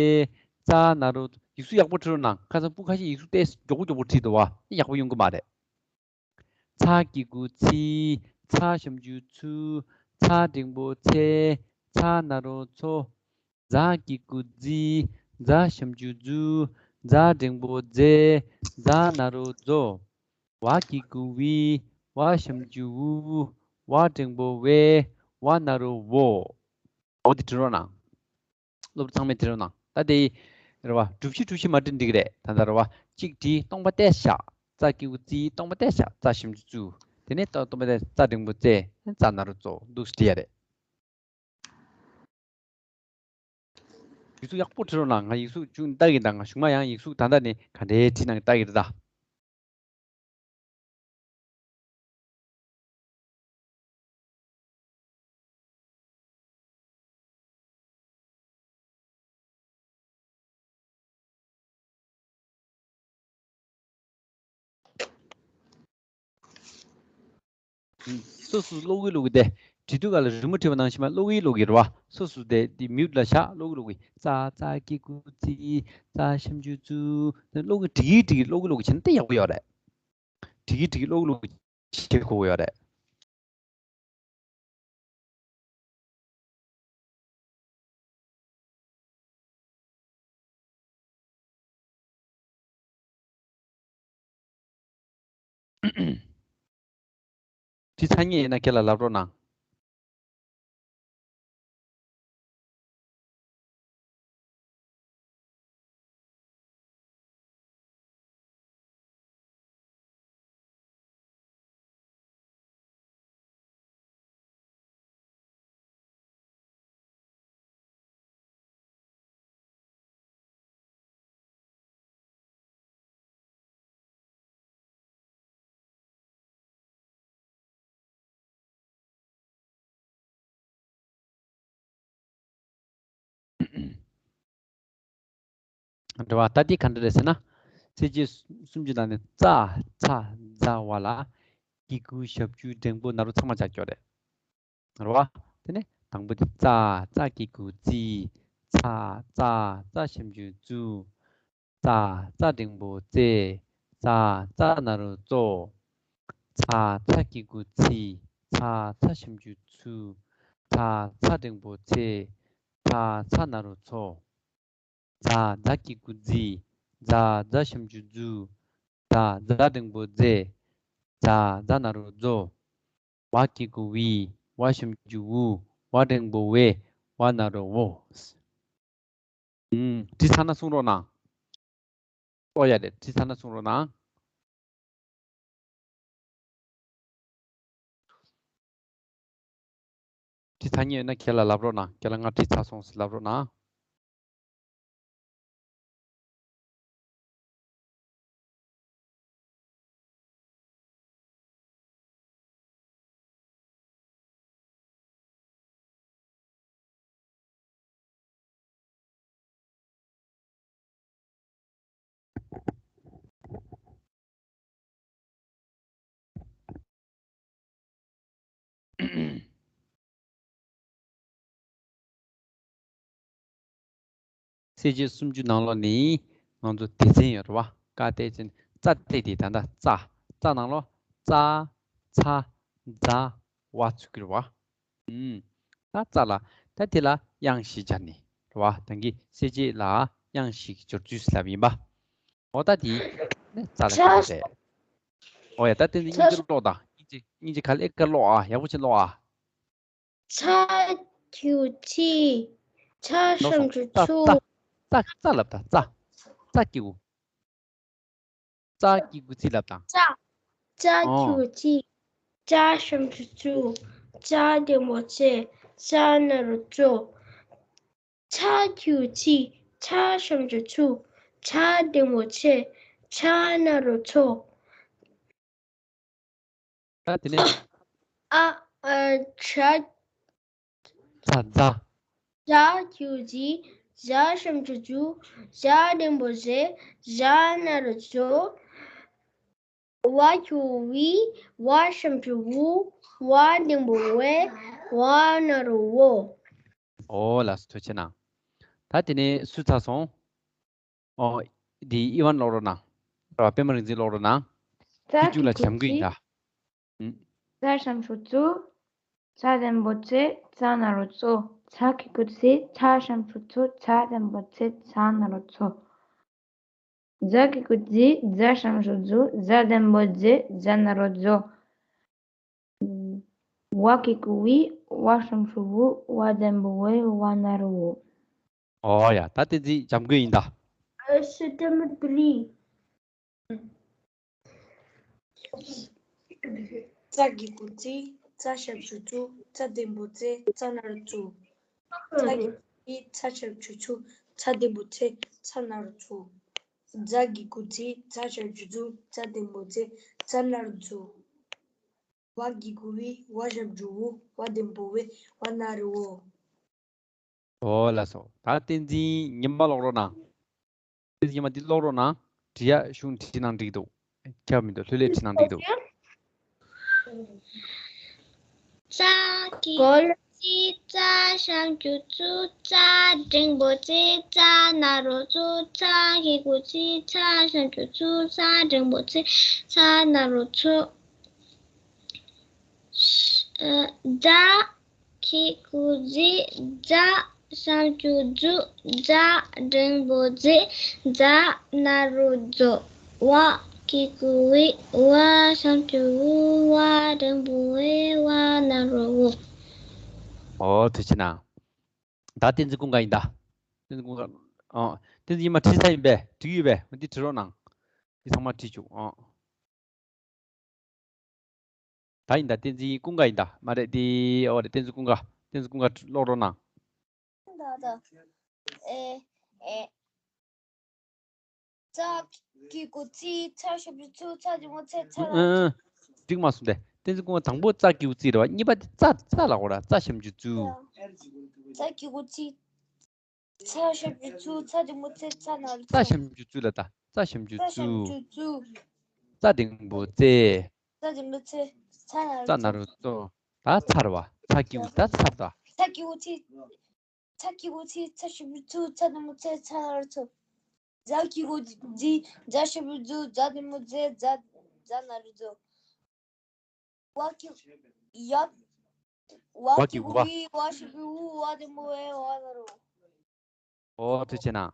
ཙ་ན་རོ། ཡིག་གཟུགས་ཡག་པོ་བྲིས་རོགས་གནང་། ཁ་སང་སྤུ་ཁ་ཤས་ཡིག་གཟུགས་ཏེས་མགྱོགས་པོ་མགྱོགས་པོ་བྲིས་འདུག་བ། ཡག་པོ་ཡོང་གི་མ་རེད། ཚ་གི་གུ་ཚི། ཚ་ཞབས་ཀྱུ་ཚུ། ཚ་འགྲེང་བུ་ཚེ། ཚ་ན་རོ་ཚོ། ཛ་གི་གུ་ཛི། ཛ་ཞབས་ཀྱུ་ཛུ། ཛ་འགྲེང་བུ་ཛེ། ཛ་ན་རོ་ཛོ། ཝ་གི་གུ་ཝི། ཝ་ཞབས་ཀྱུ་ཝུ། ཝ་འགྲེང་བུ་ཝེ། ཝ་ན་རོ་ཝོ། འོ་དེ་བྲིས་རོགས་གནང་། སློབ་ཕྲུག་ཚང་མས་བྲིས་རོགས་གནང་། ད་དེ་རེད་བ། གྲུ་བཞི་གྲུ་བཞི་མ་བྲིས་འགྲིག་རེད། ད་ལྟ་རེད་བ། གཅིག་བྲིས། སྟོང་པ་ཏོག་ཙམ་བཞག། ཙ་གི་གུ་ཙི། སྟོང་པ་ཏོག་ཙམ་བཞག། ཙ་ཞབས་ཀྱུ་ཙུ། དེ་ནས་ད་སྟོང་པ་ཏོག་ཙམ། ཙ་འགྲེང་བུ་ཙེ། ཙ་ན་རོ་ཙོ། འདུག་སེ་བྲིས་ཡ་རེད། ཡིག་གཟུགས་ཡག་པོ་བྲིས་རོགས་གནང་། ང་ཡིག་གཟུགས་ཅུང་ལྟ་གི་ད། ང་གཞུག་མ་ཡང་ཡིག་གཟུགས་ད་ལྟ་ནས་ག་འདྲའི་བྲིས་ན་ལྟ་གི་རེད་ད། སོ་སོ་ཀློག་གི་ཀློག་གི་དེ། བྲིས་དུས་ག་ལ་རི་མོ་བྲིས་པ་ནང་བཞིན་མ་ཀློག་གི་ཀློག་གི་རེད་བ། སོ་སོ་དེ་དེ་མིའུ་ཊི་ལ་བཞག། ཀློག་གི་ཀློག་གི། ཙ། ཙ་གི་གུ་ཙི། ཙ་ཞབས་ཀྱུ་ཙུ། ཀློག་གི། བྲིས་བྲིས་ཀློག་གི་ཀློག་གི་བྱས་ན་དེ་ཡག་པོ་ཡོད་རེད། བྲིས་བྲིས་ཀློག་ཀློག་བྱེད་དགོས་ཡོད་རེད། བྲིས་ཚར་མཁན་ཡིན་ན་ཁྱེད་ལ་ལབ་རོགས་གནང་། འགྲོ་བ། ད་འདི་ག་འདྲ་རེད་ཟེར་ན། ཚིགས་བཅད་སུམ་ཅུ་ནང་ནས་ཙ། ཚ། ཛ། ཝ་ལ། གི་གུ་ཞབས་ཀྱུ་འགྲེང་བུ་ན་རོ་ཚང་མ་ཆགས་ཀྱོག་རེད། རེད་བ། དེ་ནས་དང་པོ་དེ་ཙ། ཙ་གི་གུ་ཙི། ཚ། ཙ། ཙ་ཞབས་ཀྱུ་ཙུ། ཙ། ཙ་འགྲེང་བུ་ཙེ། ཙ། ཙ་ན་རོ་ཙོ། ཚ། ཚ་གི་གུ་ཚི། ཚ། ཚ་ཞབས་ཀྱུ་ཚུ། ཚ། ཚ་འགྲེང་བུ་ཚེ། ཚ། ཚ་ན་རོ་ཚོ། ཛ། ཛ་གི་གུ་ཛི། ཛ། ཛ་ཞབས་ཀྱུ་ཛུ། ཛ། ཛ་འགྲེང་བུ་ཛེ། ཛ། ཛ་ན་རོ་ཛོ། ཝ་གི་གུ་ཝི། ཝ་ཞབས་ཀྱུ་ཝུ། ཝ་འགྲེང་བུ་ཝེ། ཝ་ན་རོ་ཝོ། ཨུམ། བྲིས་ཚར་ན་གསུང་རོགས་གནང་། ཨོ་ཡ་རེད། བྲིས་ཚར་ན་གསུང་རོགས་གནང་། བྲིས་ཚར་མཁན་ཡོད་ན་ཁྱེད་ལ་ལབ་རོགས་གནང་། ཁྱེད་ལ་ང་བྲིས་ཚར་སོང་ཟེར་ལབ་རོགས་གནང་། གསལ་བྱེད་སུམ་ཅུ་ནང་ལོགས་ནས་ང་ཚོ་སྡེ་ཚན་ཡོད་རེད་བ། ཀ་སྟེ་ཅན་ཙ་སྟེ་དེ་ད་ལྟ་ཙ། ཙ་ནང་ལོགས་ཙ། ཚ། ཛ། ཝ་ཚུད་ཀྱི་རེད་བ། ཨུམ། ད་ཙ་ལ་ད་དེ་ལ་དབྱངས་བཞི་སྦྱར་ནས་རེད་བ། ད་གིན་གསལ་བྱེད་ལ་དབྱངས་བཞི་གི་སྦྱོར་ཚུལ་ལབ་ཡིན་པ། འོ་ད་དེ་ནི་ཙ་ལ་ཙ་ཆགས་རེད། འོ་ཡ། ད་དེ་ནི་སྙིང་རྗེ་ཀློག་དང་། སྙིང་རྗེ་སྙིང་རྗེ་ག་ལེ་ཀ་ཀློག་ཨ། ཡག་པོ་བྱས་ཀློག་ཨ། ཚ་གི་གུ་ཚི། ཚ་ལོ་ཞབས་ཀྱུ་ཚུ། ཙ། ཙ། ཙ་ལབ་དང་། ཙ། ཙ་གི་གུ། ཙ་གི་གུ་ཚི་ལབ་དང་། ཙ། ཙ་གི་གུ་ཚི། ཙ་ཞབས་ཀྱུ་ཙུ། ཙ་འགྲེང་བུ་ཙེ། ཙ་ན་རོ་ཙོ། ཚ་གི་གུ་ཚི། ཚ་ཞབས་ཀྱུ་ཚུ། ཚ་འགྲེང་བུ་ཚེ། ཚ་ན་རོ་ཚོ། ད་དེ་ནས། ཨ། ཨ། ཛ། ཛ། ཛ། ཛ་གི་གུ་ཛི། ཛ་ཞབས་ཀྱུ་ཛུ། ཛ་འགྲེང་བུ་ཛེ། ཛ་ན་རོ་ཛོ། ཝ་གི་གུ་ཝི། ཝ་ཞབས་ཀྱུ་ཝུ། ཝ་འགྲེང་བུ་ཝེ། ཝ་ན་རོ་ཝོ། ཨོ་ལགས་སོ། ཐུགས་རྗེ་གནང་། ད་དེ་ནས་སུ་ཚར་སོང་། ཨོ། འདི་ཨི་ཝན་ཀློག་རོགས་གནང་། ར་པད་མ་རིག་འཛིན་ཀློག་རོགས་གནང་། ཚ་ཁྱི་གུ་ཅུ་ལ་ལྕམ་སྐུ་ཡིན་ད། ཚ་ཞབས་ཀྱུ་ཚུ། ཚ་འགྲེང་བུ་ཚེ། ཚ་ན་རོ་ཚོ། ཚ་ཁྱི་གུ་ཚི། ཚ་ཞབས་ཀྱུ་ཚུ། ཚ་འགྲེང་བུ་ཚེ། ཚ་ན་རོ་ཚོ། ཛ་གི་གུ་ཛི། ཛ་ཞབས་ཀྱུ་ཛུ། ཛ་འགྲེང་བུ་ཛེ། ཛ་ན་རོ་ཛོ། ཝ་གི་གུ་ཝི། ཝ་ཞབས་ཀྱུ་ཝུ། ཝ་འགྲེང་བུ་ཝེ། ཝ་ན་རོ་ཝོ། ཨོ་ཡ། ད་དེ་ཚོ་ལྕམ་སྐུ་ཡིན་ད། ཨ། ཤི་ཏི་མི་ཏི་རི། ཙ་གི་གུ་ཙི། ཙ་ཞབས་ཀྱུ་ཙུ། ཙ་འགྲེང་བུ་ཙེ། ཙ་ན་རོ་ཙོ། ཙ་གི་གུ་ཙི། ཙ་ཞབས་ཀྱུ་ཙུ། ཙ་འགྲེང་བུ་ཙེ། ཙ་ན་རོ་ཙོ། ཛ་གི་གུ་ཛི། ཛ་ཞབས་ཀྱུ་ཛུ། ཙ་འགྲེང་བུ་ཛེ། ཙ་ན་རོ་ཛོ། ཝ་གི་གུ་ཝི། ཝ་ཞབས་ཀྱུ་ཝུ། ཝ་འགྲེང་བུ་ཝེ། ཝ་ན་རོ་ཝོ། ཨོ་ལགས་སོ། ད་བསྟན་འཛིན་ཉི་མ་ཀློག་རོགས་གནང་། བསྟན་འཛིན་ཉི་མ་འདི་ཀློག་རོགས་གནང་། འབྲི་ཡག་གཞུང་བྲིས་གནང་འགྲིག་འདུག་ཁྱབ་མི་འདུག་ལྷོད་ལྷོད་བྲིས་གནང་འགྲིག་འདུག་ཙ་གི་གུ་ཙི། ཙ་ཞབས་ཀྱུ་ཙུ། ཙ་འགྲེང་བུ་ཙེ། ཙ་ན་རོ་ཙོ། ཙ་གི་གུ་ཙི། ཙ་ཞབས་ཀྱུ་ཙུ། ཙ་འགྲེང་བུ་ཙེ། ཙ་ན་རོ་ཙོ། ཛ་གི་གུ་ཛི། ཛ་ཞབས་ཀྱུ་ཛུ། ཛ་འགྲེང་བུ་ཛེ། ཛ་ན་རོ་ཛོ། ཝ་གི་གུ་ཝི། ཝ་ཞབས་ཀྱུ་ཝུ། ཝ་འགྲེང་བུ་ཝེ། ཝ་ན་རོ་ཝོ། ཨོ་ཐུགས་རྗེ་གནང་། ད་བསྟན་འཛིན་ཀུན་དགའ་ཡིན་ད། བསྟན་འཛིན་ཀུན་དགའ། ཨོ། བསྟན་འཛིན་ཉི་མ་བྲིས་ཚར་ཡིན་པས། བྲིས་ཡོད་པས། འདི་བྲིས་རོགས་གནང་། འདི་ཚང་མ་བྲིས་བཅུག་ཨོ། ད་ཡིན་ད། བསྟན་འཛིན་ཀུན་དགའ་ཡིན་ད། མ་རེད་དེ། ཨོ་རེད། བསྟན་འཛིན་ཀུན་དགའ། བསྟན་འཛིན་ཀུན་དགའ་ཀློག་རོགས་གནང་། ད་ད། ཨེ། ཨེ། ཙ་གི་གུ་ཙི། ཚ་ཞབས་ཀྱུ་ཙུ། ཚ་འགྲེང་བུ་ཚེ། ཚ་ན་རོ་ཙོ། འགྲིག་མ་སོང་སྟེ། བསྟན་འཛིན་ཀུན་དགའ་དང་པོ་ཙ་གི་གུ་ཙི་རེད་བ། གཉིས་པ་དེ་ཙ། ཙ་ལ་གོ་ར། ཙ་ཞབས་ཀྱུ་ཙུ། ཙ་གི་གུ་ཙི། ཚ་ཞབས་ཀྱུ་ཚུ། ཚ་འགྲེང་བུ་ཚེ། ཚ་ན་རོ་ཙོ། ཙ་ཞབས་ཀྱུ་ཙུ་ལ་ད། ཙ་ཞབས་ཀྱུ་ཙུ། ཙ་ཞབས་ཀྱུ་ཙུ། ཙ་འགྲེང་བུ་ཙེ། ཙ་འགྲེང་བུ་ཙེ། ཙ་ན་རོ་ཙོ། ཙ་ན་རོ་ཙོ། ད་ཚར་བ། ཚ་གི་གུ་ད་ཚར་ད། ཚ་གི་གུ་ཚི། ཚ་གི་གུ་ཚི། ཚ་ཞབས་ཀྱུ་ཚུ། ཚ་ལྡན་པོ་ཚེ། ཚ་ན་རོ་ཚོ། ཛ་གི་གུ་ཛི། ཛ་ཞབས་ཀྱུ་ཛུ། ཛ་ལྡན་པོ་ཛེ། ཛ་ཛ་ན་རོ་ཛོ། ཝ་གི་ཡ། ཝ་གི་གུ་ཝ། ཝི། ཝ་ཞབས་ཀྱུ་ཝུ། ཝ་ལྡན་པོ་ཝེ། ཝ་ན་རོ། ཨོ་ཐུགས་རྗེ་གནང་།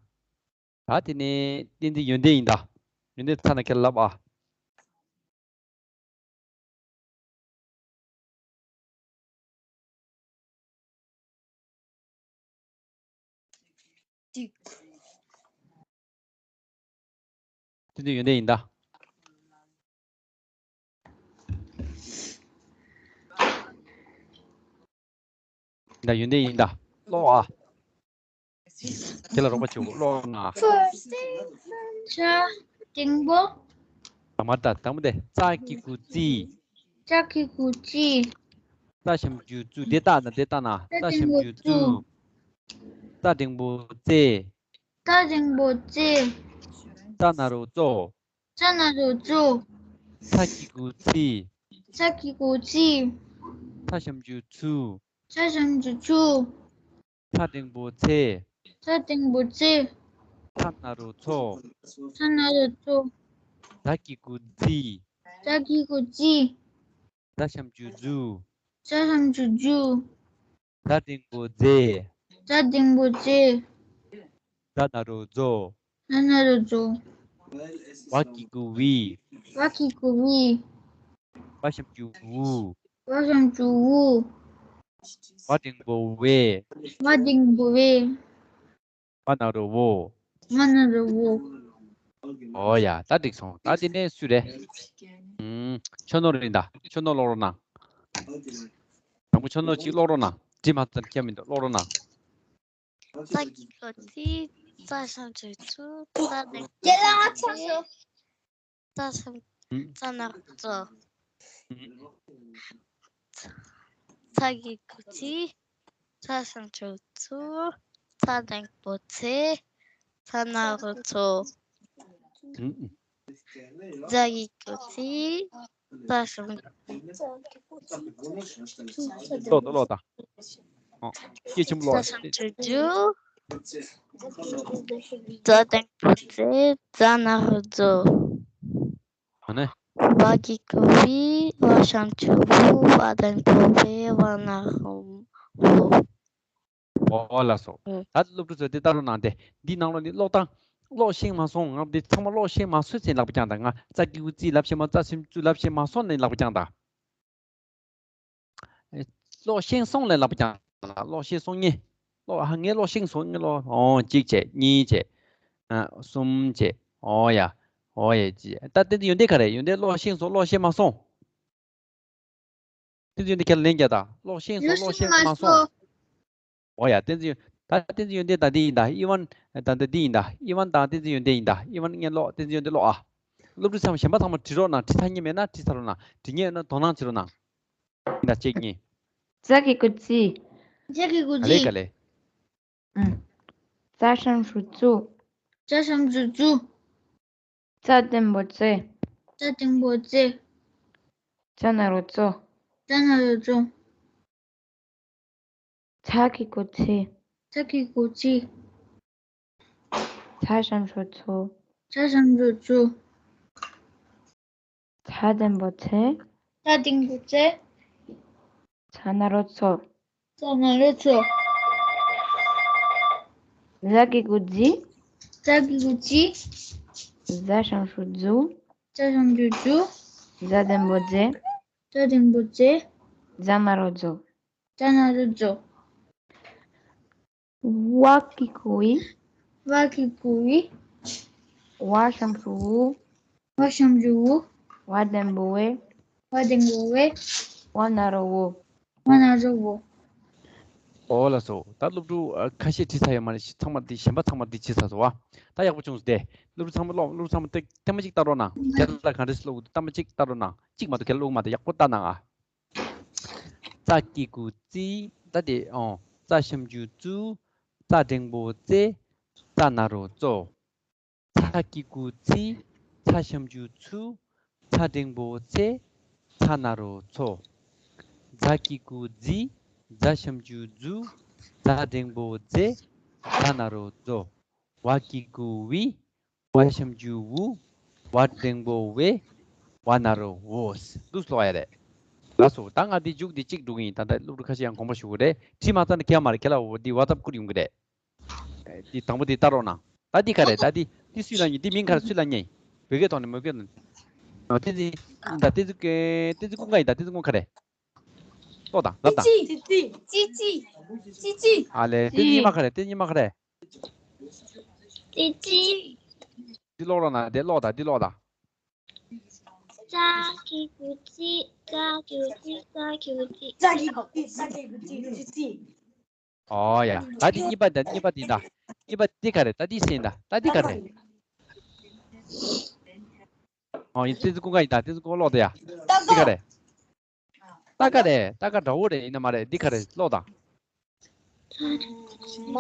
ད་དེ་ནས་བསྟན་འཛིན་ཡོན་ཏན་ཡིན་ད། ཡོན་ཏན་ཚར་ན་ཁྱེད་ལབ་ཨ། ཏིག་དེ་འདི་ཡོན་ཏན་ཡིན་ད། ད་ཡོན་ཏན་ཡིན་ད། ཀློག་ཨ། ཁྱེད་ལ་རོགས་པ་བྱེད་དགོས། ཀློག་ན། ཤ། འགྲེང་བུ། ད་མར་ད་དང་པོ་དེ། ཙ་གི་གུ་ཙི། ཙ་གི་གུ་ཙི། ཙ་ཞབས་ཀྱུ་ཙུ། དེ་ལྟ་ན། དེ་ལྟ་ན། ཙ་ཞབས་ཀྱུ་ཙུ། ཙ་འགྲེང་བུ་ཙེ། ཙ་འགྲེང་བུ་ཙེ། ཙ་ན་རོ་ཙོ། ཙ་ན་རོ་ཙོ། ཚ་གི་གུ་ཚི། ཚ་གི་གུ་ཚི། ཚ་ཞབས་ཀྱུ་ཚུ། ཚ་ཞབས་ཀྱུ་ཚུ། ཚ་འགྲེང་བུ་ཚེ། ཚ་འགྲེང་བུ་ཚེ། ཚ་ན་རོ་ཚོ། ཚ་ན་རོ་ཚོ། ཛ་གི་གུ་ཛི། ཛ་གི་གུ་ཛི། ཛ་ཞབས་ཀྱུ་ཛུ། ཛ་ཞབས་ཀྱུ་ཛུ། ཛ་འགྲེང་བུ་ཛེ། ཛ་འགྲེང་བུ་ཛེ། ཛ་ན་རོ་ཛོ། ཛ་ན་རོ་ཛོ། ཝ་གི་གུ་ཝི། ཝ་གི་གུ་ཝི། ཝ་ཞབས་ཀྱུ་ཝུ། ཝ་ཞབས་ཀྱུ་ཝུ། ཝ་འགྲེང་བུ་ཝེ། ཝ་འགྲེང་བུ་ཝེ། ཝ་ན་རོ་ཝོ། ཝ་ན་རོ་ཝོ། ཨོ་ཡ། ད་འགྲིག་སོང་། ད་དེ་ནས་སུ་རེད། ཨུམ། ཆོས་ནོར་ཡིན་ད། ཆོས་ནོར་ཀློག་རོགས་གནང་། དང་པོ་ཆོས་ནོར་གཅིག་ཀློག་རོགས་གནང་། བྲིས་མ་ཚར་ཁྱད་མི་འདུག་ཀློག་རོགས་གནང་། ཙ་གི་གུ་ཙི། ཙ་ཞབས་ཀྱུ་ཙུ། ཙ་འགྲེང་བུ་ཙེ། ཙ་ཞབས། ཙ་ན་རོ་ཙོ། ཚ་གི་གུ་ཚི། ཚ་ཞབས་ཀྱུ་ཚུ། ཚ་འགྲེང་བུ་ཚེ། ཚ་ན་རོ་ཚོ། ཛ་གི་གུ་ཛི། ཙ་ཞབས། ཀློག་དང་། ཀློག་དང་། ཨོ། སྐད་ཆེན་པོ་ཀློག་ཨ། ཙ་ཞབས་ཀྱུ་ཛུ། ཛ་འགྲེང་བུ་ཛེ། ཛ་ན་རོ་ཛོ། ཨ་ནི། ཝ་གི་གུ་ཝི། ཝ་ཞབས་ཀྱུ་ཝུ། ཝ་འགྲེང་བུ་ཝེ། ཝ་ན་རོ་ཝོ། ཨོ་ལགས་སོ། ཨོ། ད་སློབ་ཕྲུག་ཚོས་དེ་ལྟ་རོགས་གནང་སྟེ། འདི་ནང་ལོགས་ནས་ཀློག་སྟངས་ཀློག་ཤེས་མ་སོང་། ང་འདི་ཚང་མ་ཀློག་ཤེས་མ་སོང་ཟེར་ལབ་པ་ཀྱང་ད། ང་ཙ་གི་གུ་ཙི་ལབ་ཤེས་མ། ཙ་ཞབས་ཀྱུ་ཙུ་ལབ་ཤེས་མ་སོང་ནས་ལབ་པ་ཀྱང་ད། ཀློག་ཤེས་སོང་ལས་ལབ་ཀྱང་ལ། ཀློག་ཤེས་སོང་ངེ། ཀློག་ཧ། ངས་ཀློག་ཤེས་སོང་། ངས་ཀློག་ཨོ། གཅིག་བྱས། གཉིས་བྱས། ཨ། གསུམ་བྱས། ཨོ་ཡ། ཨོ་ཡ། ཅི། ད་བསྟན་འཛིན་ཡོན་ཏན་ག་རེ། ཡོན་ཏན་ཀློག་ཤེས་སོང་། ཀློག་ཤེས་མ་སོང་། བསྟན་འཛིན་ཡོན་ཏན་ཁས་ལེན་རྒྱག་ད། ཀློག་ཤེས་སོང་། ཀློག་ཤེས་མ་སོང་། ཨོ་ཡ། བསྟན་འཛིན་ཡོན། ད་བསྟན་འཛིན་ཡོན་ཏན་ད་འདི་ཡིན་ད། ཨི་ཝན་ད་འདི་འདི་ཡིན་ད། ཨི་ཝན་དང་བསྟན་འཛིན་ཡོན་ཏན་ཡིན་ད། ཨི་ཝན་ངས་ཀློག་བསྟན་འཛིན་ཡོན་ཏན་ཀློག་ཨ། སློབ་ཕྲུག་ཚང་མ། གཞན་པ་ཚང་མ་བྲིས་རོགས་གནང་། བྲིས་ཚར་མཁན་མེད་ན་བྲིས་ཚར་རོགས་གནང་། བྲིས་མཁན་ཡོད་ན་དོ་སྣང་བྱེད་རོགས་གནང་། ཡིན་ད། གཅིག་གཉིས། ཙ་གི་གུ་ཙི། ཙ་གི་གུ་ག་ལེ་ཙི། ག་ལེ། ཨུམ། ཙ་ཞབས་ཀྱུ་ཙུ། ཙ་ཞབས་ཀྱུ་ཙུ། ཙ་འགྲེང་བུ་ཙེ། ཙ་འགྲེང་བུ་ཙེ། ཙ་ན་རོ་ཙོ། ཙ་ན་རོ་ཙོ། ཚ་གི་གུ་ཚི། ཚ་གི་གུ་ཚི། ཚ་ཞབས་ཀྱུ་ཚུ། ཚ་ཞབས་ཀྱུ་ཚུ། ཚ་འགྲེང་བུ་ཚེ། ཚ་འགྲེང་བུ་ཚེ། ཚ་ན་རོ་ཚོ། ཚ་ན་རོ་ཚོ། ཛ་གི་གུ་ཛི། ཛ་གི་གུ་ཛི། ཛ་ཞབས་ཀྱུ་ཛུ། ཛ་ཞབས་ཀྱུ་ཛུ། ཛ་འགྲེང་བུ་ཛེ། ཛ་འགྲེང་བུ་ཛེ། ཛ་ན་རོ་ཛོ། ཛ་ན་རོ་ཛོ། ཝ་གི་གུ་ཝི། ཝ་གི་གུ་ཝི། ཝ་ཞབས་ཀྱུ་ཝུ། ཝ་ཞབས་ཀྱུ་ཝུ། ཝ་འགྲེང་བུ་ཝེ། ཝ་འགྲེང་བུ་ཝེ། ཝ་ན་རོ་ཝོ། ཝ་ན་རོ་ཝོ། ཨོ་ལགས་སོ། ད་སློབ་ཕྲུག་ཨ། ཁ་ཤས་བྲིས་ཚར་ཡོད་མ་རེད། ཚང་མ་འདི་གཞན་པ་ཚང་མ་འདི་བྲིས་ཚར་སོང་བ། ད་ཡག་པོ་བྱུང་སོང་སྟེ། སློབ་ཕྲུག་ཚང་མ་ཀློག་སློབ་ཕྲུག་ཚང་མ་ཐེངས་མ་གཅིག་ལྟ་རོགས་གནང་། རྒན་ལགས་ག་འདྲ་ཞིག་ཀློག་གི་འདུག་ཐེངས་མ་གཅིག་ལྟ་རོགས་གནང་། གཅིག་མ་གཏོགས་ཁྱེད་ཀློག་མ་གཏོགས་ཡག་པོ་ལྟ་གནང་ཨ། ཙ་གི་གུ་ཙི། ད་དེ་ཨོ། ཙ་ཞབས་ཀྱུ་ཙུ། ཙ་འགྲེང་བུ་ཙེ། ཙ་ན་རོ་ཙོ། ཚ་གི་གུ་ཚི། ཚ་ཞབས་ཀྱུ་ཚུ། ཚ་འགྲེང་བུ་ཚེ། ཚ་ན་རོ་ཚོ། ཛ་གི་གུ་ཛི། ཛ་ཞབས་ཀྱུ་ཛུ། ཛ་འགྲེང་བུ་ཛེ། ཛ་ན་རོ་ཛོ། ཝ་གི་གུ་ཝི། ཝ་ཞབས་ཀྱུ་ཝུ། ཝ་འགྲེང་བུ་ཝེ། ཝ་ན་རོ་ཝོ། འདུག་སེ་ཀློག་ཡ་རེད། ལགས་སོ། ད་ང་འདི་མཇུག་འདི་གཅིག་འགྲོ་གི་ཡིན། ད་ལྟ་སློབ་ཕྲུག་ཁ་ཤས་ཡང་དགོངས་པ་ཞུ་གི་རེད། བྲིས་མ་ཚར་ན་ཁྱེད་མ་རེད། ཁྱེད་ལ་འོ་འདི་ཝ་ཙབ་བསྐུར་ཡོང་གི་རེད། འདི་དང་པོ་འདི་ལྟ་རོགས་གནང་། ད་འདི་ག་རེད། ད་འདི་འདི་སུས་ལབ་མཁྱེན། འདི་མིང་ག་རེ། སུས་ལབ་མཁྱེན། བོད་སྐད་ཐོག་ནས་མོས་སྐད་ནས། ཨ། བསྟན་འཛིན་ཡིན་ད། བསྟན་འཛིན་བསྟན་འཛིན་ཀུན་དགའ་ཡིན་ད། བསྟན་འཛིན་ཀུན་དགའ་ག་རེད། ཀློག་དང་། ལབ་དང་། ཙི་ཙི། ཙི་ཙི། ཙི་ཙི། ཨ་ལས། བསྟན་འཛིན་ཉི་མ་ག་རེ། བསྟན་འཛིན་ཉི་མ་ག་རེ། ཙི་ཙི། འདི་ཀློག་རོགས་གནང་། འདི་ཀློག་དང་། འདི་ཀློག་དང་། ཙ་གི་གུ་ཙི། ཙ་གི་གུ་ཙི། ཙ་གི་གུ་ཙི། ཙ་གི་གུ་ཙི། ཙི་ཙི། ཨོ་ཡ། ད་འདི་གཉིས་པ་འདི། གཉིས་པ་འདི་ད། གཉིས་པ་འདི་ག་རེ། ད་འདི་ཟེར་ད། ད་འདི་ག་རེ། ཨོ་ཡིན། བསྟན་འཛིན་ཀུན་དགའ་ཡིན་ད། བསྟན་འཛིན་ཀུན་དགའ་ཀློག་དང་ཡ། འདི་ག་རེ། ཏ་ཀ་རེད། ཏ་ཀ་འདྲ་བོ་རེད། ཡིན་ན་མ་རེད། འདི་ག་རེ། ཀློག་དང་། མ།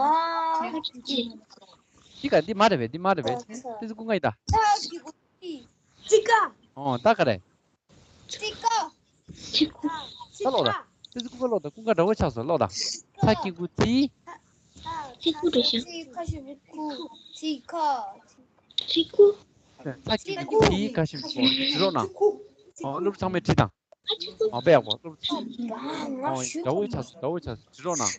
འདི་ག་འདི་མ་རེད་པས། འདི་མ་རེད་པས། བསྟན་འཛིན་ཀུན་དགའ་ཡིན་ད། ཙི་ཀ། ཨོ་ཏ་ཀ་རེད། ཙི་ཀ། ཙི་ཀ། ད་ཀློག་དང་། བསྟན་འཛིན་ཀུན་དགའ་ཀློག་དང་། ཀུན་དགའ་འདྲ་བོ་ཆགས་སོང་། ཀློག་དང་། ཚ་གི་གུ་ཙི། ཙི་ཀུ་རེད་ཤག་ཙི་ཀ་ཞབས་ཀྱུ་ཀུ། ཙི་ཀ། ཙི་ཀུ། ཚ་གི་གུ་ཙི། ཀ་ཞབས་ཀྱུ་ཀུ། འབྲི་རོགས་གནང་། ཨོ་སློབ་ཕྲུག་ཚང་མས་བྲིས་དང་། ཨོ་དཔེ་ཡག་པོ། སློབ་ཕྲུག་ཨོ་འདྲ་བོ་ཆགས་སོང་། འདྲ་བོ་ཆགས་སོང་། འབྲི་རོགས་གནང་།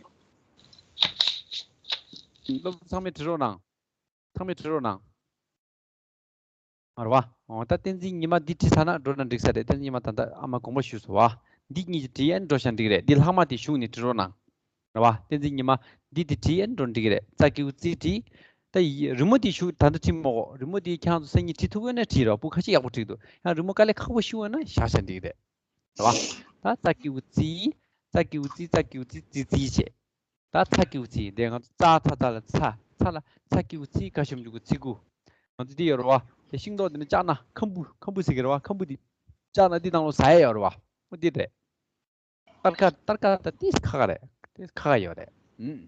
སློབ་ཕྲུག་ཚང་མས་བྲི་རོགས་གནང་། ཚང་མས་བྲི་རོགས་གནང་། མ་རེད་པ། འོ་ད་བསྟན་འཛིན་ཉི་མ་འདི་བྲིས་ཚར་ན་འགྲོ་ན་འགྲིག་ས་རེད། བསྟན་འཛིན་ཉི་མ་ད་ལྟ་ཨ་མ་དགོངས་པ་ཞུས་སོང་བ། འདི་གཉིས་ཀྱི་བྲིས་ཨེ་འགྲོ་ཤག་འགྲིག་རེད། འདི་ལྷག་མ་དེ་གཞུག་ནས་བྲི་རོགས་གནང་། རེད་པ། བསྟན་འཛིན་ཉི་མ་འདི་དེ་བྲིས་ཨེ་འགྲོ་འགྲིག་རེད། ཙ་གི་གུ་ཙི་བྲིས། ད་ཡི་རི་མོ་དེ་གཞུག་ད་ལྟ་བྲིས་མ་དགོས། རི་མོ་དེ་ཁྱེད་རང་ཚོ་སང་ཉིན་བྲིས་ཐུབ་ཡོད་ན་བྲིས་རོགས། སྤུ་གུ་ཁ་ཤས་ཡག་པོ་བྲིས་འདུག་ཡང་རི་མོ་དཀའ་ལས་ཁག་པོ་ཞིག་ཡོད་ན་བཞག་བཞག་འགྲིག་རེད། རེད་པ། ད་ཙ་གི་གུ་ཙི། ཙ་གི་གུ་ཙི། ཙ་གི་གུ་ཙི། ཙི་ཙི་བྱས། ད་ཚ་གི་གུ་ཙི། འདི་ང་ཚོ་ཙ་ཚ་ཙ་ལ་ཚ། ཚ་ལ་ཚ་གི་གུ་ཙི། ཀ་ཞབས་ཀྱུ་གུ་ཙི་གུ། ང་ཚོ་འདི་ཡོད་རེད་པ། དེ་ཤིང་ཏོག་འདི་ནི་བཅག་ན་ཁམ་བུ། ཁམ་བུ་ཟེར་གི་རེད་པ། ཁམ་བུ་འདི་བཅག་ན་འདི་ནང་ལོགས་ཟ་ཡས་ཡོད་རེད་པ། འོ་འདི་རེད། སྟར་ཀ། སྟར་ཀ་ད་ཏིས་ཁ་ཁ་རེད། ཏིས་ཁ་ཁ་ཡོད་རེད། ཨུམ།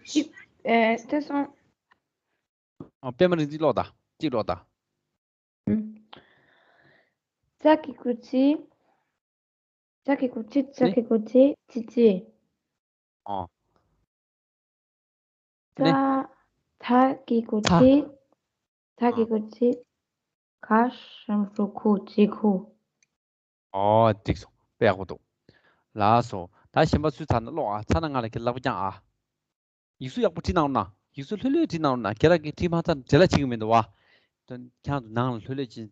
གཅིག་ཨེ། དེ་སོང་། ཨ། པད་མ་རིག་འཛིན་ཀློག་དང་། གཅིག་ཀློག་དང་། ཨུམ། ཙ་གི་གུ་ཙི། ཙ་གི་གུ་ཙི། ཙ་གི་གུ་ཙི། ཙི་ཙི། ཨོ། ཙ། ནི། ཚ་གི་གུ་ཚ། ཙི། ཚ་གི་ཨ། གུ་ཙི། ཁ་ཞབས་ཀྱུ་ཁུ། ཙི་ཁུ། ཨོ་འགྲིག་སོང་། དཔེ་ཡག་པོ་འདུག་ལགས་སོ། ད་གཞན་པ་སུས་ཚར་ན་ཀློག་ཨ། ཚར་ན་ང་ལ་ཁྱེད་ལག་པ་བརྐྱངས་ཨ། ཡིག་གཟུགས་ཡག་པོ་བྲིས་གནང་རོགས་གནང་། ཡིག་གཟུགས་ལྷོད་ལྷོད་བྲིས་གནང་རོགས་གནང་། ཁྱེད་རང་གིས་བྲིས་མ་ཚར་ན་བྲེལ་བ་བྱེད་ཀྱི་མི་འདུག་བ། དོན་ཁྱེད་རང་ཚོ་ནང་ལ་ལྷོད་ལྷོད་ཅིག་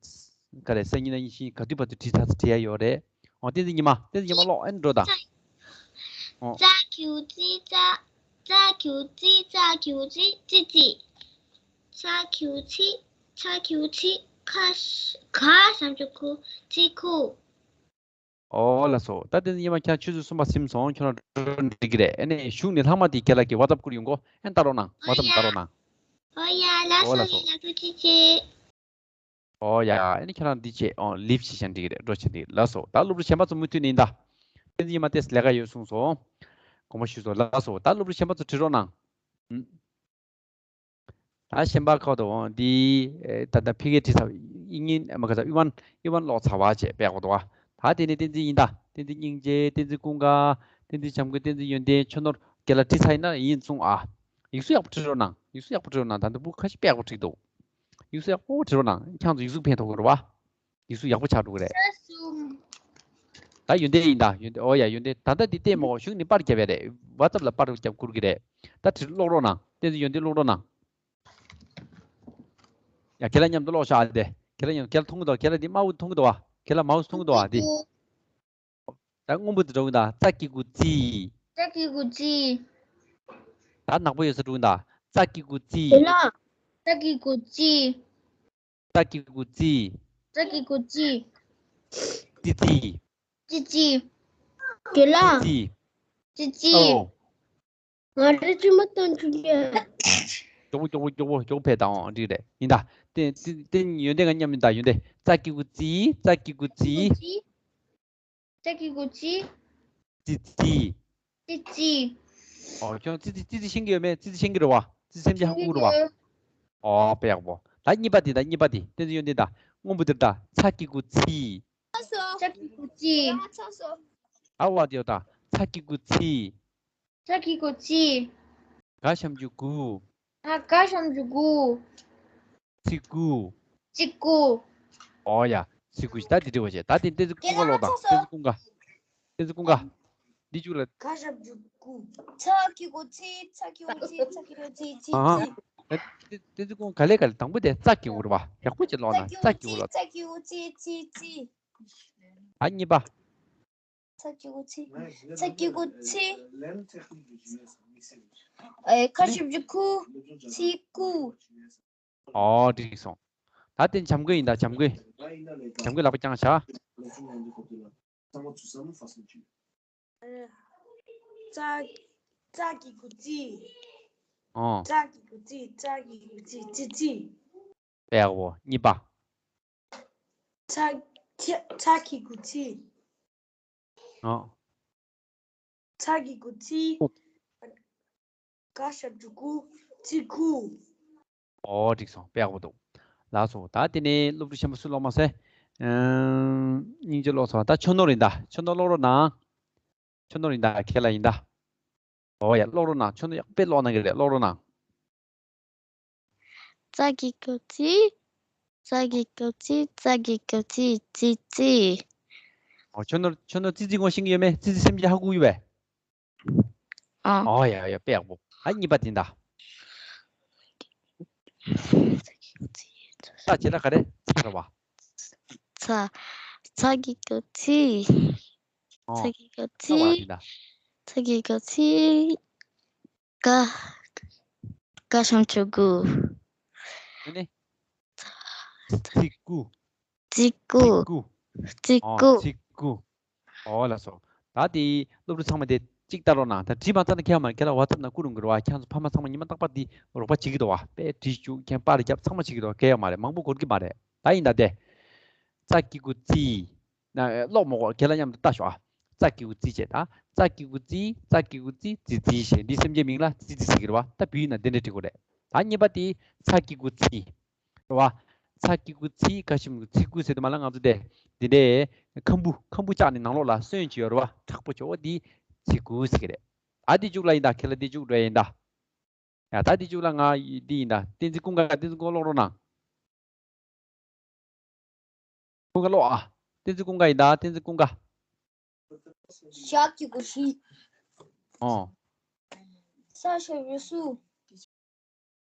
ག་རེ། སང་ཉིན་གནངས་ཉིན་ཤིང་ག་དུས་བར་དུ་བྲིས་ཚར་ཚར་བྲིས་ཡ་ཡོད་རེད། འོ་བསྟན་འཛིན་ཉི་མ། བསྟན་འཛིན་ཉི་མ་ཀློག་ཨེ་འགྲོ་དང་། འོ། ཙ་གི་གུ་ཙི། ཙ། ཙ་གི་གུ་ཙི། ཙ་གི་གུ་ཙི། ཙི་ཙི། ཙ་གི་གུ་ཙི། ཙ་གི་གུ་ཙི། ཁ་ཁ་ཞབས་ཀྱུ་ཁུ། ཙི་ཁུ། ཨོ་ལགས་སོ། ད་བསྟན་འཛིན་ཉི་མ་ཁྱེད་རང་ཆུ་ཚོད་གསུམ་པ་ཟིན་སོང་། ཁྱོད་རང་འགྲོ་འགྲིག་གི་རེད། ཨ་ནི་གཞུག་ནས་ལྷག་མ་དེ་རྒན་ལགས་ཀྱིས་ཝ་ཙབ་བསྐུར་ཡོང་གོ་ཨེ་ལྟ་རོགས་གནང་། ཝ་ཙབ་ལྟ་རོགས་གནང་། ཨོ་ཡ། ལགས་སོ། ཨོ་ལགས་སོ། ལགས་སོ། ཅི་ཅི། ཨོ་ཡ། ཨ་ནི་ཁྱེད་རང་འདི་བྱེད། ཨོ་ལིབ་བྱེད་བཞག་འགྲིག་གི་རེད། འགྲོ་བྱེད་འགྲིག་ལགས་སོ། ད་སློབ་ཕྲུག་གཞན་པ་ཚོ་མུ་མཐུད་ནས་ཡིན་ད། བསྟན་འཛིན་ཉི་མ་ཏོག་ཙམ་ལས་ཀ་ཡོད་གསུངས་སོང་། དགོངས་པ་ཞུས་སོང་། ལགས་སོ། ད་སློབ་ཕྲུག་གཞན་པ་ཚོ་བྲིས་རོགས་གནང་། ཨུམ། ད་གཞན་པ་ཁག་ཏུ་འོང་འདི། ཨེ། ད་ལྟ་ཕ་གིར་བྲིས་ཚར། དབྱིན་ཉིན་མ་ག་ཚ་དབྱི་ཝན། དབྱི་ཝན་ཀློག་ཚར་བ་བྱས་པས་གོ་ཏོ་བ། ད་དེ་ནས་བསྟན་འཛིན་ཡིན་ད། བསྟན་འཛིན་སྙིང་རྗེ། བསྟན་འཛིན་ཀུན་དགའ། བསྟན་འཛིན་བྱམས་མགོན། བསྟན་འཛིན་ཡོན་ཏན། ཆོས་ནོར། རྒན་ལགས་བྲིས་ཚར་ཡིན་ན་ཡིན་གསུངས་ཨ། ཡིག་གཟུགས་ཡག་པོ་བྲིས་རོགས་གནང་། ཡིག་གཟུགས་ཡག་པོ་བྲིས་རོགས་གནང་། ད་ལྟ་སྤུ་གུ་ཁ་ཤས་དཔེ་ཡག་པོ་བྲིས་འདུག་ཡིག་གཟུགས་ཡག་པོ་བྲིས་རོགས་གནང་། ཁྱེད་ཚོ་ཡིག་གཟུགས་ཕན་ཐོགས་ཀྱི་རེད་བ། ཡིག་གཟུགས་ཡག་པོ་ཆགས་འགྲོ་གི་རེད། ད་ཡོན་ཏན་ཡིན་ད། ཡོན་ཏན། ཨོ་ཡ། ཡོན་ཏན། ད་ལྟ་འདི་བལྟས་མ་གོ་གཞུག་ནས་པར་རྒྱབ་ཡ་རེད། ཝ་ཙབ་ལ་པར་རྒྱབ་བསྐུར་གི་རེད། ད་བྲིས་ཀློག་རོགས་གནང་། བསྟན་འཛིན་ཡོན་ཏན་ཀློག་རོགས་གནང་། ཡ། ཁྱེད་ལ་མཉམ་དུ་ཀློག་ཤག་ཨ། དེ་ཁྱེད་ལ་མཉམ། ཁྱེད་ལ་མཐོང་གི་འདུག་ཁྱེད་ལ་འདི་དམར་པོ་མཐོང་གི་འདུག་བ། ཁྱེད་ལ་མའོ་སི་མཐོང་གི་འདུག་བ། འདི། ད་སྔོན་པོ་དེ་འགྲོ་གི་ད། ཙ་གི་གུ་ཙི། ཙ་གི་གུ་ཙི། ད་ནག་པོ་ཡོད་ས་འགྲོ་གི་ད། ཙ་གི་གུ་ཙི། དེ་ལ། ཙ་གི་གུ་ཙི། ཙ་གི་གུ་ཙི། ཙ་གི་གུ་ཙི། ཙི་ཙི། ཙི་ཙི། དེ་ལ། ཙི་ཙི། ཙི་ཙི། ཨོ། ང་རེ་ཅི་མ་གཏོང་ཆུ་ཡ། མགྱོགས་པོ་མགྱོགས་པོ་མགྱོགས་པོ་མགྱོགས་པོ་ཕེབས་དང་། འོ་འགྲིག་རེད། ཡིན་ད། དེ་དེ་དེ་ཡོན་ཏན་ང་མཉམ་ཡིན་ད། ཡོན་ཏན། ཙ་གི་གུ་ཙི། ཙ་གི་གུ་ཙི། ཙ་གི་གུ་ཙི། ཙི་ཙི། ཙི་ཙི། ཨོ་ཁྱོད་ཙི་ཙི། ཙི་ཙི་ཤེས་ཀྱི་ཡོད་མེད། ཙི་ཙི་ཤེས་ཀྱི་རེད་བ། ཙི་ཙི་སེམས་ཅན་ཧ་གོ་གི་རེད་བ། ཨོ་དཔེ་ཡག་པོ། ད་གཉིས་པ་དེ། ད་གཉིས་པ་དེ། བསྟན་འཛིན་ཡོན་ཏན་ད། སྔོན་པོ་དེར་ད་ཚ་གི་གུ་ཚི། ཚ་གི་གུ་ཚི། ཨ་བ་དེ་ད་ཚ་གི་གུ་ཚི། ཚ་གི་གུ་ཚི། ག་ཞབས་ཀྱུ་གུ། ཨ་ག་ཞབས་ཀྱུ་གུ། ཚི་གུ། ཚི་གུ། ཨོ་ཡ། ཚི་གུ་ཞིག་ད་དེ་འདྲི་བ་བྱས། ད་དེ་བསྟན་འཛིན་ཀུན་དགའ་ཀློག་དང་། བསྟན་འཛིན་ཀུན་དགའ། བསྟན་འཛིན་ཀུན་དགའ། འདི་བཅུག་ལ། ག་ཞབས་ཀྱུ་གུ། ཚ་གི་གུ་ཚི། ཚ་གི་གུ་ཚི། ཚ་གི་གུ་ཚི། ཚི་ཨ་ཚི། ད་བསྟན་འཛིན་ཀུན་དགའ་ལས་ག་ལས་དང་པོ་དེ་ཙ་གི་གུ་རེད་བ། ཡག་པོ་ཅིག་ཀློག་ན་ཙ་གི་གུ་ལ། ཚ་གི་གུ་ཚི། ཚི་ཚི། ཨ་གཉིས་པ། ཚ་གི་གུ་ཚི། ཚ་གི་གུ་ཚི། ཨེ་ག་ཞབས་ཀྱུ་གུ། ཚི་གུ། ཨོ་འགྲིག་སོང་། ད་དེ་བྱམས་མགོན་ཡིན་ད། བྱམས་མགོན། བྱམས་མགོན་ལག་པ་བརྐྱངས་བཞག། ཙ། ཙ་གི་གུ་ཙི། ཨོ། ཙ་གི་གུ་ཙི། ཙ་གི་གུ་ཙི། ཙི་ཙི། པའི་ཨ་བོ་གཉིས་པ། ཚ། ཚ། ཚ་གི་གུ་ཚི། ཨོ། ཚ་གི་གུ་ཚི། ཨོ། ག་ཞབས་ཀྱུ་གུ། ཚི་གུ། ཨོ་འགྲིག་སོང་། དཔེ་ཡག་པོ་འདུག། ལགས་སོ། ད་དེ་ནས་སློབ་ཕྲུག་ཆེན་པོ་སུ་ཀློག་མ་སོང་། ཨམ། སྙིང་རྗེ་ཀློག་སོང་། ད་ཆོས་ནོར་ཡིན་ད། ཆོས་ནོར་ཀློག་རོགས་གནང་། ཆོས་ནོར་ཡིན་ད། ཁྱེད་ལ་ཡིན་ད། ཨོ་ཡ། ཀློག་རོགས་གནང་། ཆོས་ནོར་ཡག་པོ་ཀློག་གནང་གི་རེད། ཀློག་རོགས་གནང་། ཙ་གི་གུ་ཙི། ཙ་གི་གུ་ཙི། ཙ་གི་གུ་ཙི། ཙི་ཙི། ཨོ། ཆོས་ནོར། ཆོས་ནོར་ཙི་ཙི་ངོ་ཤེས་ཀྱི་ཡོད་མེད། ཙི་ཙི་སེམས་ཅན་ཧ་གོ་ཡོད་པས། ཨ། ཨོ་ཡ་ཡ། དཔེ་ཡག་པོ། ཨ་གཉིས་པ་དེ་ད། ཙ་བྱས་ན་ག་རེ། ཚ་རེད་བ། ཚ། ཚ་གི་གུ་ཚི། ཨོ། ཚ་གི་གུ་ཚི། ཚ་བ་དེ་ད། ཚ་གི་གུ་ཚི། ག། ག་ཞབས་ཀྱུ་གུ། ཨ་ནི། ཚི་གུ། ཚི་གུ། ཚི་གུ། ཚི་གུ། ཨོ། ཚི་གུ། ཨོ་ལགས་སོ། ད་དེ་སློབ་ཕྲུག་ཚང་མ་དེ་གཅིག་ལྟ་རོགས་གནང་། ད་བྲིས་མ་ཚར་ན་ཁྱེད་མ་ཁྱེད་ལ་ཝ་ཚབ་ནང་བསྐུར་རུང་གི་རེད་བ། ཁྱེད་ཚོ་ཕ་མ་ཚང་མ་ཉི་མ་རྟག་པར་དེ་རོགས་པ་བྱེད་ཀྱི་འདུག་བ། དཔེ་བྲིས་བཅུག། ཁྱེད་པར་རྒྱབ། ཚང་མ་བྱེད་ཀྱི་འདུག། གལ་ཡོད་མ་རེད། མང་པོ་འགོར་གྱི་མ་རེད། ད་ཡིན་ད་དེ། ཙ་གི་གུ་ཙི། ན། ཀློག་མ་དགོས། ཁྱེད་ལ་མཉམ་དུ་ལྟ་ཤོག་ཨ། ཙ་གི་གུ་ཙི་བྱས་ད། ཙ་གི་གུ་ཙི། ཙ་གི་གུ་ཙི། ཙི་ཙི་ཞེས། འདི་སེམས་ཅན་མིང་ལ་ཙི་ཙི་ཟེར་གྱི་རེད་བ། ད་བོད་ཡིག་ནང་འདི་འདྲ་འབྲི་དགོས་རེད། ད་གཉིས་པ་དེ་ཚ་གི་གུ་ཚི། རེད་བ། ཚ་གི་གུ་ཚི། ག་ཞབས་ཀྱུ་གུ། ཚི་གུ་ཟེར་དུས་མ་ལ་ང་ཚོ་དེ་འདི་འདྲའི་ཁམ་བུ། ཁམ་བུ་བཅག་ནས་ནང་ལོགས་ལ་སོན་ཅིག་ཡོད་རེད་བ། མཁྲེགས་པོ་ཅིག། འོ་འདི་ཚི་གུ་ཟེར་གྱི་རེད། ཨ་འདི་བཅུག་ལ་ཡིན་ད། ཁྱེད་ལ་འདི་བཅུག་འགྲོ་ཡ་ཡིན་ད། ཡ་ད་འདི་བཅུག་ལ། ང་འདི་ཡིན་ད། བསྟན་འཛིན་ཀུན་དགའ། བསྟན་འཛིན་ཀུན་དགའ་ཀློག་རོགས་གནང་། ཀུན་དགའ་ཀློག་ཨ། བསྟན་འཛིན་ཀུན་དགའ་ཡིན་ད། བསྟན་འཛིན་ཀུན་དགའ། ཞ་གི་གུ་ཞི། ཨོ། ས་ཞབས་ཀྱུ་སུ།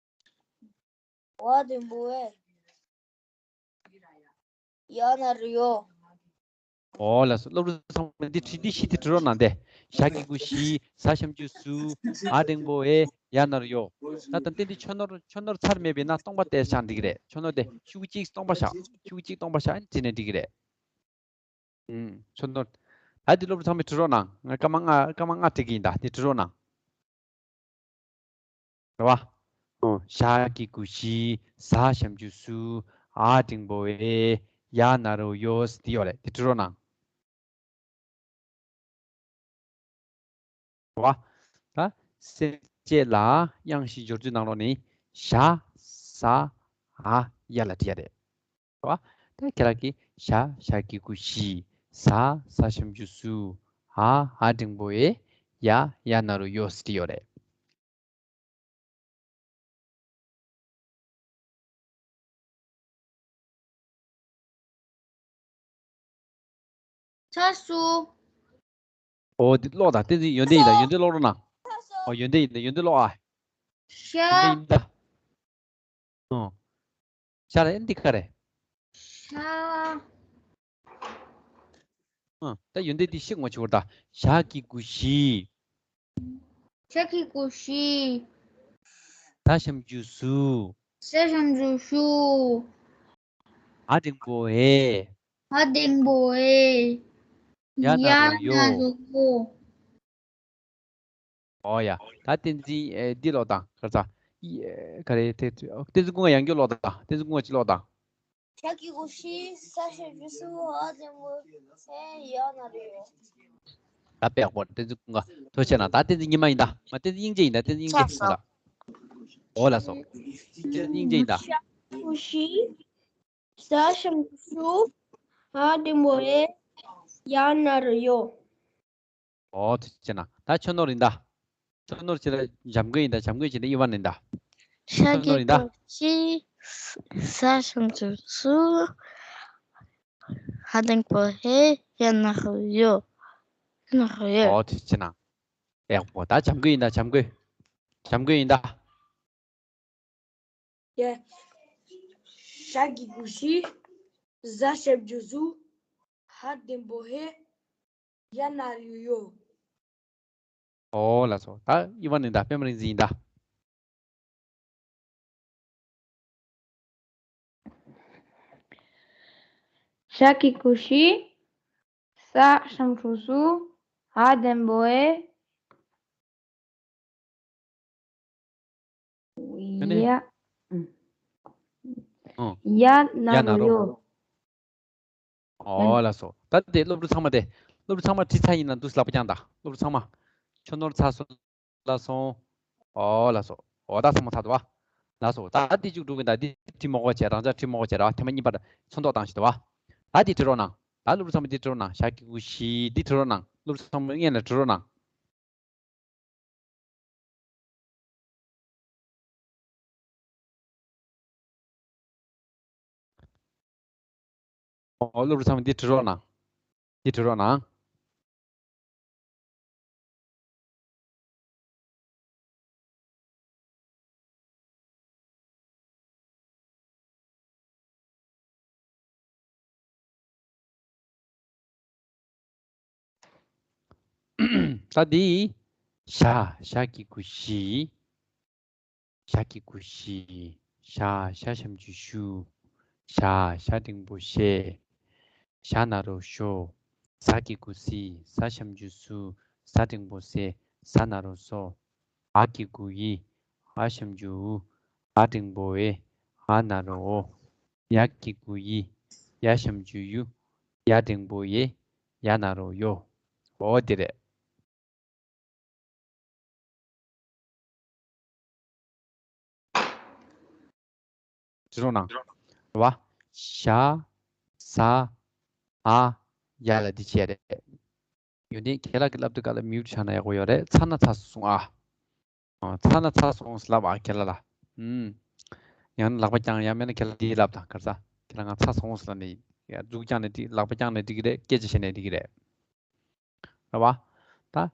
བ་འགྲེང་བུ་བེ། ཡ་ན་རོ་ཡོ། ཨོ་ལགས་སོ། སློབ་ཕྲུག་ཚང་མ་འདི་བྲིས། འདི་བཞི་དེ་བྲིས་རོགས་གནང་སྟེ། ཞ་གི་གུ་ཞི། ས་ཞབས་ཀྱུ་སུ། འ་འགྲེང་བུ་འེ། ཡ་ན་རོ་ཡོ། ད་ལྟ་འདི་འདི་ཆོས་ནོར། ཆོས་ནོར་ཚར་མེད་པས་ན་སྟོང་པ་བལྟས་བཞག་འགྲིག་གི་རེད། ཆོས་ནོར་དེ་ཤུགས་གཅིག་སྟོང་པ་བཞག་ཤུགས་གཅིག་སྟོང་པ་བཞག་བྱས་ནས་འགྲིག་གི་རེད། ཨུམ། ཆོས་ནོར། ད་འདི་སློབ་ཕྲུག་ཚང་མས་བྲིས་རོགས་གནང་། ང་སྐར་མ་ལྔ། སྐར་མ་ལྔ་སྤྲད་ཀྱི་ཡིན་ད། འདི་བྲིས་རོགས་གནང་། རེད་བ། ཨོ། ཞ་གི་གུ་ཞི། ས་ཞབས་ཀྱུ་སུ། འ་འགྲེང་བུ་འེ། ཡ་ན་རོ་ཡོ་ཟེར་དེ་ཡོད་རེད། དེ་བྲིས་རོགས་གནང་། རེད་བ། ད་སེམས་བསྐྱེད་ལ་དབྱངས་བཞི་སྦྱོར་ཚུལ་ནང་ལོགས་ནས་ཞ། ས། འ། ཡ་ལ་བྲིས་ཡ་རེད། རེད་བ། ད་ཁྱེད་རང་གིས་ཞ། ཞ་གི་གུ་ཞི། ས། ས་ཞབས་ཀྱུ་སུ། འ། འ་འགྲེང་བུ་འེ། ཡ། ཡ་ན་རོ་ཡོ་ཟེར་དེ་ཡོད་རེད། ཚ་སུ། ཨོ་འདི་ཀློག་དང་། བསྟན་འཛིན། ཡོན་ཏན་ཡིན་ད། ཡོན་ཏན་ཀློག་རོགས་གནང་། ཨོ་ཡོན་ཏན་ཡིན་ད། ཡོན་ཏན་ཀློག་ཨ། ཤ། ཡོན་ཏན་ཡིན་ད། ཨོ། ཤ་ལ་ཨེ་འདི་ག་རེ། ཤ། ཨ། ད་ཡོན་ཏན་འདི་ཤི་ངོ་ཆུ་བར་ད། ཞ་གི་གུ་ཞི། ཞ་གི་གུ་ཞི། ས་ཞབས་ཀྱུ་སུ། ས་ཞབས་ཀྱུ་སུ། འ་འགྲེང་བུ་འེ། འ་འགྲེང་བུ་འེ། ཡ་ན་རོ་ཡོ། ཡ་ན་རོ་ཡོ། ཨོ་ཡ། ད་བསྟན་འཛིན། ཨེ། འདི་ཀློག་དང་། ག་རེ་ཟ། ཨི། ཨེ། ག་རེ་དེ། བསྟན་འཛིན་ཀུན་དགའ་ཡང་བསྐྱར་ཀློག་དང་། བསྟན་འཛིན་ཀུན་དགའ་གཅིག་ཀློག་དང་། ཞ་གི་གུ་ཞི། ས་ཞབས་ཀྱུ་སུ། འ་འགྲེང་བུ་འེ། ཡ་ན་རོ་ཡོ། ད་དཔེ་ཡག་པོ། བསྟན་འཛིན་ཀུན་དགའ་ཐུགས་རྗེ་ཆེ་གནང་། ད་བསྟན་འཛིན་ཉི་མ་ཡིན་ད། མ། བསྟན་འཛིན་དབྱིངས་ཅན་ཡིན་ད། བསྟན་འཛིན་དབྱིངས་ཅན་ཆགས་སོང་། ཨོ་ལགས་སོ། བསྟན་འཛིན་དབྱིངས་ཅན་ཡིན་ད། ཞ་གི་གུ་ཞི། ཟ་ཞབས་ཀྱུ་ཞུ། འ་འགྲེང་བུ་འེ། ཡ་ན་རོ་ཡོ། ཨོ་ཐུགས་རྗེ་གནང་། ད་ཆོས་ནོར་ཡིན་ད། ཆོས་ནོར་ཅི་ལ་འཇམ་མགོན་ཡིན་ད། འཇམ་མགོན་ཅི་ལ་ཨི་ཝན་ཡིན་ད། ཤ་ཆོས་ནོར་ཡིན་ད། གི་གུ་ཤི། ཟ་ཞབས་ཀྱུ་ཞུ། འ་འགྲེང་བུ་འེ། ཡ་ན་རོ་ཡོ། ཡ་ན་རོ་ཡོ། ཨོ་ཐུགས་རྗེ་གནང་། ཡག་པོ། ད་འཇམ་མགོན་ཡིན་ད། འཇམ་མགོན། འཇམ་མགོན་ཡིན་ད། ཡ། ཞ་གི་གུ་ཤི། ཟ་ཞབས་ཀྱུ་ཟུ། འ་འགྲེང་བུ་འེ། ཡ་ན་རོ་ཡོ། ཨོ་ལགས་སོ། ད་ཨི་ཝན་ཡིན་ད། པད་མ་རིག་འཛིན་ཡིན་ད། ཞ་གི་གུ་ཤི། ཟ་ཞབས་ཀྱུ་ཟུ། འ་འགྲེང་བུ་འེ། ཨ་ནི། ཡ། ཨང་། ཡ་ན་ཡ་ན་རོ་རོ། ཡོ། ཨོ་ལགས་སོ། ད་དེ་སློབ་ཕྲུག་ཚང་མ་དེ། སློབ་ཕྲུག་ཚང་མ་བྲིས་ཚར་ཡིན་ན་འདུག་ལག་པ་བརྐྱངས་དང་། སློབ་ཕྲུག་ཚང་མ། ཆོས་ནོར་ཚར་སོང་། ལགས་སོ། ཨོ་ལགས་སོ། ཨོ་ད་ཚང་མ་ཚར་འདུག་བ། ལགས་སོ། ད་འདི་བཅུ་དྲུག་གི་ད་འདི་བྲིས་མ་དགོས་བྱས། རང་ཅག་བྲིས་མ་དགོས་བྱས་ར། ཐེངས་མ་གཉིས་པ་ཚོན་མདོག་བཏང་ཞིག་འདུག་བ། ད་འདི་བྲིས་རོགས་གནང་། ད་སློབ་ཕྲུག་ཚང་མ་འདི་བྲིས་རོགས་གནང་། ཞ་གི་གུ་ཤི་འདི་བྲིས་རོགས་གནང་། སློབ་ཕྲུག་ཚང་མ་སྔོན་ལ་བྲིས་རོགས་གནང་། ཨོ་སློབ་ཕྲུག་ཚང་མ་འདི་བྲིས་རོགས་གནང་། འདི་བྲིས་རོགས་གནང་། ད་འདི། ཞ། ཞ་གི་གུ་ཤི། ཞ་གི་གུ་ཤི། ཞ། ཞ་ཞབས་ཀྱུ་ཞུ། ཞ། ཞ་འགྲེང་བུ་ཞེ། ཞ་ན་རོ་ཞོ། ཟ་གི་གུ་ཟི། ཟ་ཞབས་ཀྱུ་ཟུ། ཟ་འགྲེང་བུ་ཟེ། ཟ་ན་རོ་ཟོ། འ་གི་གུ་འི། འ་ཞབས་ཀྱུ་འུ། འ་འགྲེང་བུ་འེ། འ་ན་རོ་འོ། ཡ་གི་གུ་ཡི། ཡ་ཞབས་ཀྱུ་ཡུ། ཡ་འགྲེང་བུ་ཡེ། ཡ་ན་རོ་ཡོ། འོ་དེ་རེད། བྲིས་རོགས་གནང་། རེད་བ། ཞ། ཟ། འ། ཡ་ལ་འདི་བྱས་རེད། ཡོན་ཏན་རྒན་ལགས་ཀྱིས་བསླབ་དུས་སྐབས་ལ་མིའུ་ཊི་བྱས་ན་ཡག་པོ་ཡོད་རེད། ཚར་ན་ཚར་སོང་ཨ། ཨ། ཚར་ན་ཚར་སོང་ཟེར་ལབ་ཨ་རྒན་ལགས་ལ། ཨུམ། ཡང་ན་ལག་པ་བརྐྱངས། ཡང་མིན་ན་རྒན་ལགས་འདི་ལབ་དང་ག་རེ་ཟ། རྒན་ལགས་ང་ཚར་སོང་ཟེར་ལབ་ནས། ཡ། མཛུབ་བརྐྱངས་ནས་འགྲིག་ལག་པ་བརྐྱངས་ནས་འགྲིག་གི་རེད། སྐད་ཆ་བཤད་ནས་འགྲིག་གི་རེད། རེད་བ། ད།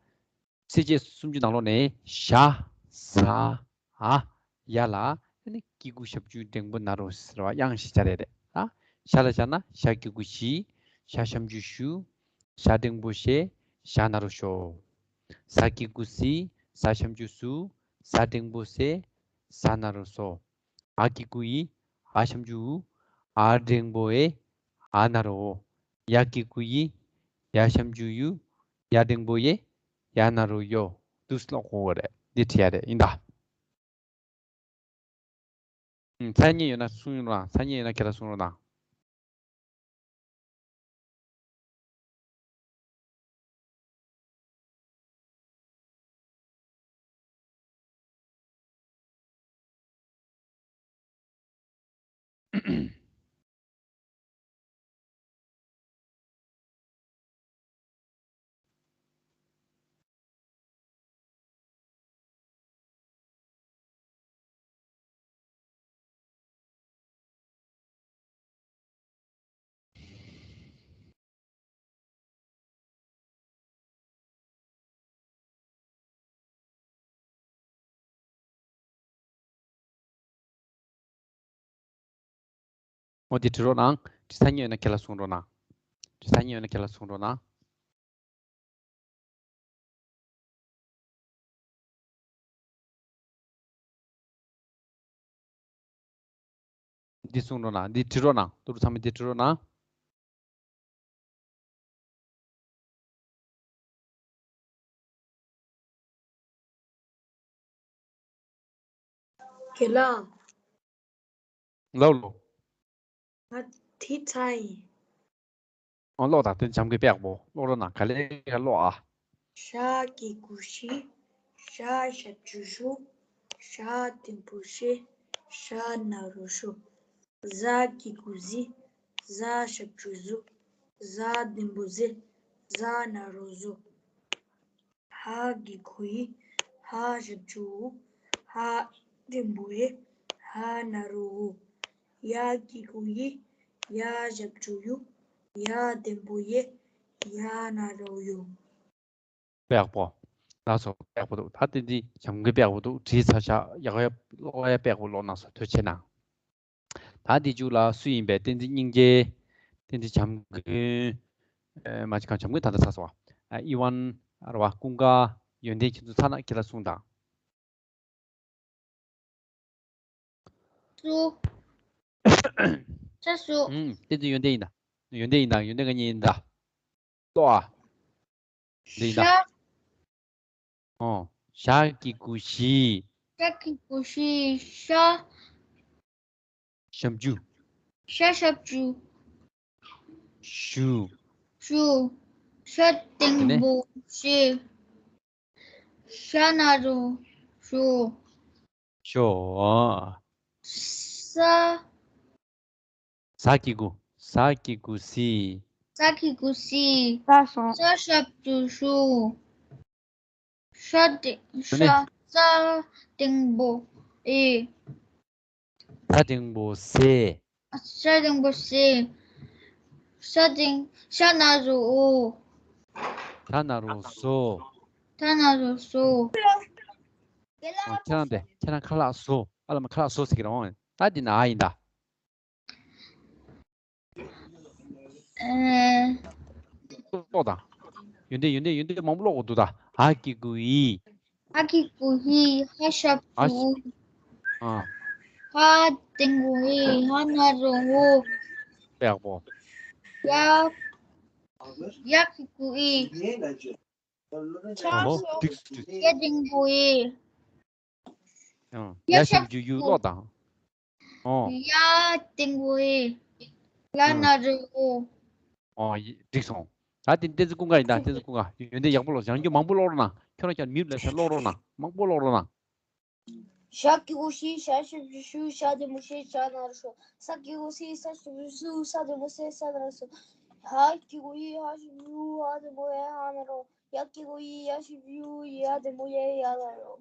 གསལ་བྱེད་སུམ་ཅུ་ནང་ལོགས་ནས་ཞ། ཟ། འ། ཡ་ལ་ཨ་ནི་གི་གུ་ཞབས་ཀྱུ་འགྲེང་བུ་ན་རོ་ཟེར་བ་དབྱངས་ཤིག་སྦྱར་ཡས་རེད། ད་ཞ་ལ་སྦྱར་ན་ཞ་གི་གུ་ཞི། ཞ་ཞབས་ཀྱུ་ཞུ། ཞ་འགྲེང་བུ་ཞེ། ཞ་ན་རོ་ཞོ། ཟ་གི་གུ་ཟི། ཟ་ཞབས་ཀྱུ་ཟུ། ཟ་འགྲེང་བུ་ཟེ། ཟ་ན་རོ་ཟོ། འ་གི་གུ་འི། འ་ཞབས་ཀྱུ་འུ། འ་འགྲེང་བུ་འེ། འ་ན་རོ་འོ། ཡ་གི་གུ་ཡི། ཡ་ཞབས་ཀྱུ་ཡུ། ཡ་འགྲེང་བུ་ཡེ། ཡ་ན་རོ་ཡོ། འདུག་སེ་ཀློག་དགོས་རེད། འདི་བྲིས་ཡ་རེད། ཡིན་ད། ཨུམ། ཚར་ཉེ་ཡོད་ན་གསུང་རོགས་གནང་། ཚར་ཉེ་ཡོད་ན་ཁྱེད་རང་གསུང་རོགས་གནང་། འོ་དེ་བྲིས་རོགས་གནང་། བྲིས་ཚར་ཉེ་ཡོད་ན་ཁྱེད་ལ་གསུང་རོགས་གནང་། བྲིས་ཚར་ཉེ་ཡོད་ན་ཁྱེད་ལ་གསུང་རོགས་གནང་། འདི་གསུང་རོགས་གནང་། འདི་བྲིས་རོགས་གནང་། ལྟོ་རུ་ཚང་མས་འདི་བྲིས་རོགས་གནང་། རྒན་ལགས། ལགས་ལགས། ང་དེ་ཚར་ཡིན། ཨོ་ཀློག་དང་། དེ་འཇམ་གྱིས་དཔེ་ཡག་པོ་ཀློག་རོགས་གནང་། ག་ལེར་ཀློག་ཨ། ཞ་གི་གུ་ཞི། ཞ་ཞབས་ཀྱུ་ཞུ། ཞ་འགྲེང་བུ་ཞེ། ཞ་ན་རོ་ཞོ། ཟ་གི་གུ་ཟི། ཟ་ཞབས་ཀྱུ་ཟུ། ཟ་འགྲེང་བུ་ཟེ། ཟ་ན་རོ་ཟོ། ཧ་གི་གུ་ཧི། ཧ་ཞབས་ཀྱུ་ཧུ། ཧ་འགྲེང་བུ་ཧེ། ཧ་ན་རོ་ཧུ། ཡ་གི་གུ་ཡི། ཡ་ཞབས་ཀྱུ་ཡུ། ཡ་འགྲེང་བུ་ཡེ། ཡ་ན་རོ་ཡུ། པགས་པོ། ལགས་སོ། པགས་པོ་འདུག་ད་བསྟན་འཛིན་བྱམས་མགོན་པགས་པོ་འདུག་བྲིས་ཚར་ཤག་ཡག་ཡག་ཀློག་ཡ་པགས་པོ་ཀློག་གནང་སོང་། ཐུགས་རྗེ་གནང་། ད་འདི་མཇུག་ལ་སུ་ཡིན་པས། བསྟན་འཛིན་སྙིང་རྗེ། བསྟན་འཛིན་བྱམས་མགོན། ཨེ་མ་གཅིག་གང་བྱམས་མགོན་ད་ལྟ་ཚར་སོང་བ། ཨ་ཨི་ཝན་ར་བ། ཀུན་དགའ། ཡོན་ཏན། ཁྱེད་ཚོ་ཚར་ན་ཁྱེད་ལ་གསུངས་དང་། སུ། ས་སུ། ཨུམ། བསྟན་འཛིན་ཡོན་ཏན་ཡིན་ད། ཡོན་ཏན་ཡིན་ད། ཡོན་ཏན་ག་ཉིད་ཡིན་ད། ལྟོ་ཨ། འདི་ཡིན་ད། ཤ། ཨོ། ཞ་གི་གུ་ཞི། ཤ་གི་གུ་ཞི། ཤ། ཞབས་ཀྱུ། ཤ་ཞབས་ཀྱུ། ཞུ། ཞུ། ཤ་འགྲེང་བུ་ཤེ། ཤ་ན་རོ་ཤོ། ཤོ། ཨ། ས། ཟ་གི་གུ། ཟ་གི་གུ་ཟི། ཟ་གི་གུ་ཟི། ས་སོང་། ས་ཞབས་ཀྱུ་ཤུ། ཤ་འགྲེང་། ཤ། ས་འགྲེང་བུ་ཨེ། ས་འགྲེང་བུ་སེ། ས་འགྲེང་བུ་སེ། ས་འགྲེང་། ཤ་ན་རོ་འོ། ཤ་ན་རོ་སོ། ཤ་ན་རོ་སོ། ཨོ། ཁྱེད་རང་དེ། ཁྱེད་རང་ཁ་ལག་བཟོ། ཨ་ལ་མ་ཁ་ལག་བཟོ་ཟེར་གི་རེད། འོང་། ད་འདི་ན་ཨ་ཡིན་ད། ཨེ། ཀློག་དང་། ཡོན་ཏན། ཡོན་ཏན། ཡོན་ཏན་མང་པོ་ཀློག་དགོས་འདུག་ད། ཧ་གི་གུ་ཧི། ཧ་གི་གུ་ཧི། ཧ་ཞབས་ཀྱུ་ཧ། ཨ། ཧ་འགྲེང་བུ་ཧེ། ཧ་ན་རོ་ཧོ། པགས་པོ། ཡ། ཡ་གི་གུ་ཡི། ཨ་མོ། འགྲིག་སོང་། འགྲིག་སོང་། ཡ་འགྲེང་བུ་ཡེ། ཨང་། ཡ་ཞབས་ཀྱུ་ཡུ། ཀློག་དང་། ཨོ། ཡ་འགྲེང་བུ་ཡེ། ཡ་ན་རོ་ཡོ། ཨོ། ཡི། འགྲིག་སོང་། ད་དེ་བསྟན་འཛིན་ཀུན་དགའ་ཡིན་ད། བསྟན་འཛིན་ཀུན་དགའ། ཡོན་ཏན་ཡག་པོ་ཀློག་ཡང་རྒྱུ་མང་པོ་ཀློག་རོགས་གནང་། ཁྱོད་རང་ཀྱང་མིབ་ལ་ས་ཀློག་རོགས་གནང་། མང་པོ་ཀློག་རོགས་གནང་། ཞ་གི་གུ་ཞི། ཞ་ཞབས་ཀྱུ་ཞུ། ཞ་འགྲེང་བུ་ཞེ། ཞ་ན་རོ་ཞོ། ས་གི་གུ་སི། ས་ཞབས་ཀྱུ་སུ། ས་འགྲེང་བུ་སེ། ས་ན་རོ་སོ། ཧ་གི་གུ་ཧི། ཧ་ཞབས་ཀྱུ་ཧུ། ཧ་འགྲེང་བུ་ཧེ། ཧ་ན་རོ། ཡ་གི་གུ་ཡི། ཡ་ཞབས་ཀྱུ་ཡུ། ཡ་འགྲེང་བུ་ཡེ། ཡ་ན་རོ།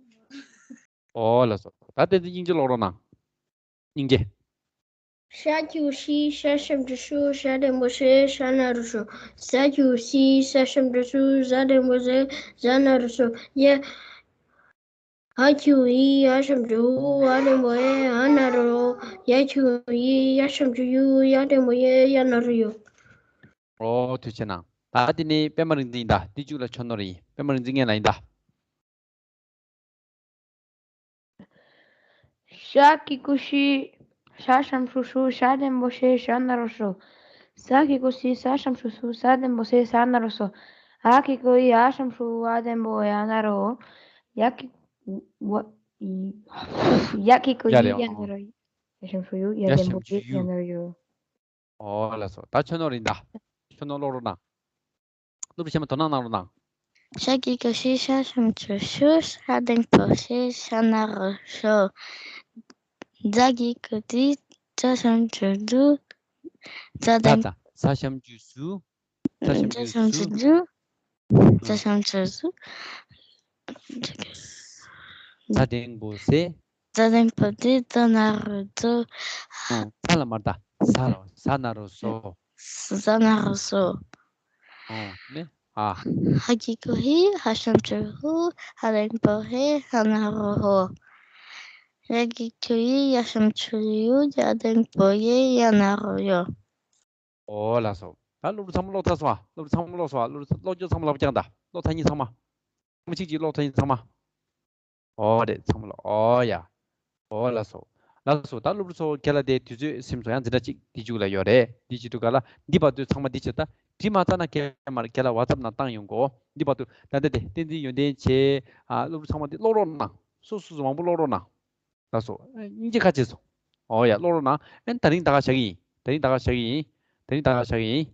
ཨོ་ལགས་སོ། ད་བསྟན་འཛིན་སྙིང་རྗེ་ཀློག་རོགས་གནང་། སྙིང་རྗེ། ཞ་གི་གུ་ཞི། ཞ་ཞབས་ཀྱུ་ཞུ། ཞ་འགྲེང་བུ་ཞེ། ཞ་ན་རོ་ཞོ། ཟ་གི་གུ་ཟི། ཟ་ཞབས་ཀྱུ་ཟུ། ཟ་འགྲེང་བུ་ཟེ། ཟ་ན་རོ་ཟོ། ཡ། ཧ་གི་གུ་ཧི། ཧ་ཞབས་ཀྱུ་ཧུ། ཧ་འགྲེང་བུ་ཧེ། ཧ་ན་རོ་ཡོ། ཡ་གི་གུ་ཡི། ཡ་ཞབས་ཀྱུ་ཡུ། ཡ་འགྲེང་བུ་ཡེ། ཡ་ན་རོ་ཡོ། ཨོ། ཐུགས་རྗེ་གནང་། ད་འདི་ནི་པད་མ་རིག་འཛིན་ཡིན་ད། འདི་མཇུག་ལ་ཆོས་ནོར་ཡིན། པད་མ་རིག་འཛིན་སྙན་ལ་ཡིན་ད། ཞ་གི་གུ་ཞི། ཞ་ཞབས་ཀྱུ་ཞུ། ཞ་འགྲེང་བུ་ཞེ། ཞ་ན་རོ་ཞོ། ཟ་གི་གུ་ཟི། ཟ་ཞབས་ཀྱུ་ཟུ། ཟ་འགྲེང་བུ་ཟེ། ཟ་ན་རོ་ཟོ། ཧ་གི་གུ་ཧི། ཧ་ཞབས་ཀྱུ་ཧུ། ཧ་འགྲེང་བུ་ཡ་ན་རོ། ཡ་གི་གུ་ཡ་གི་གུ་ཡ་ཡི། རེད། ཡ་ན་རོ་ཡ། ཞབས་ཀྱུ་ཡུ། ཡ་འགྲེང་བུ་ཡི། ཡ་ན་རོ་ཡོ། ཨོ་ལགས་སོ། ད་ཆོས་ནོར་ཡིན་ད། ཆོས་ནོར་ཀློག་རོགས་གནང་། སློབ་ཕྲུག་ཚང་མ་དོ་སྣང་གནང་རོགས་གནང་། ཞ་གི་གུ་ཞི། ཞ་ཞབས་ཀྱུ་ཞུ། ཞ་འགྲེང་བུ་ཞེ། ཞ་ན་རོ་ཞོ། ཛ་གི་གུ་ཛི། ཛ་ཞབས་ཀྱུ་ཛུ། ཛ་ད་འགྲེང་། ད། ཟ་ཞབས་ཀྱུ་ཟུ། ཟ་ཞབས་ཀྱུ་ཟུ། ཟ་ཞབས་ཀྱུ་ཟུ། ཛ་ཨ། ཞབས་ཀྱུ་ཟུ། ཛ་འགྲེང་བུ་ཟེ། ཛ་འགྲེང་བུ་ཛི། ཛ་ན་རོ་ཛོ། ཨ། ཛ་ལ་མར་ད། ཟ་ལ། ཟ་ན་རོ་ཟོ། ཟ་ན་རོ་ཟོ། ཨོ། ནི། ཨ། ཧ་གི་གུ་ཧི། ཧ་ཞབས་ཀྱུ་ཧུ། ཧ་འགྲེང་བུ་ཧེ། ཧ་ན་རོ་ཧོ། ཡ་གི་གུ་ཡི། ཡ་ཞབས་ཀྱུ་ཡུ། ཡ་འགྲེང་བུ་ཡེ། ཡ་ན་རོ་ཡོ། ཨོ་ལགས་སོ། ད་སློབ་ཕྲུག་ཚང་མ་ཀློག་ཚར་སོང་ཨ། སློབ་ཕྲུག་ཚང་མ་ཀློག་སོང་ཨ། སློབ་ཕྲུག་ཀློག་རྒྱུ་ཚང་མ་ལབ་རྐྱང་ད། ཀློག་ཚར་མཁན་ཚང་མ། ཚང་མ་གཅིག་གཅིག་ཀློག་ཚར་མཁན་ཚང་མ། ཨོ་རེད། ཚང་མ་ལ། ཨོ་ཡ། ཨོ་ལགས་སོ། ལགས་སོ། ད་སློབ་ཕྲུག་ཚོ་ཁྱེད་ལ་དེ་དུས་ཚོད་ཟིན་སོང་། ཡང་འཛིན་གྲྭ་གཅིག་དེ་མཇུག་ལ་ཡོད་རེད། འདི་བྱེད་དུས་ག་ལ་འདི་བར་དུ་ཚང་མ་འདི་བྱེད། ད་འདི་མ་ཚར་ན་ཁྱེད་མར་ཁྱེད་ལ་ཝ་ཚབ་ནང་བཏང་ཡོང་གོ། འདི་བར་དུ་ད་ལྟ་དེ་བསྟན་འཛིན་ཡོན་ཏན་བྱས། ཨ། སློབ་ཕྲུག་ཚང་མ་འདི་ཀློག་རོགས་གནང་། སོ་སོ་སོ་མང་པོ་ཀློག་རོགས་གནང་། ལགས་སོ། སྙིང་རྗེ་ཁ་ཆེ་སོང་། ཨོ་ཡ། ཀློག་རོགས་གནང་། ཨེ། ད་རིང་ད་ག་བཞག་གི་ཡིན། ད་རིང་ད་ག་བཞག་གི་ཡིན། ད་རིང་ད་ག་བཞག་གི་ཡིན།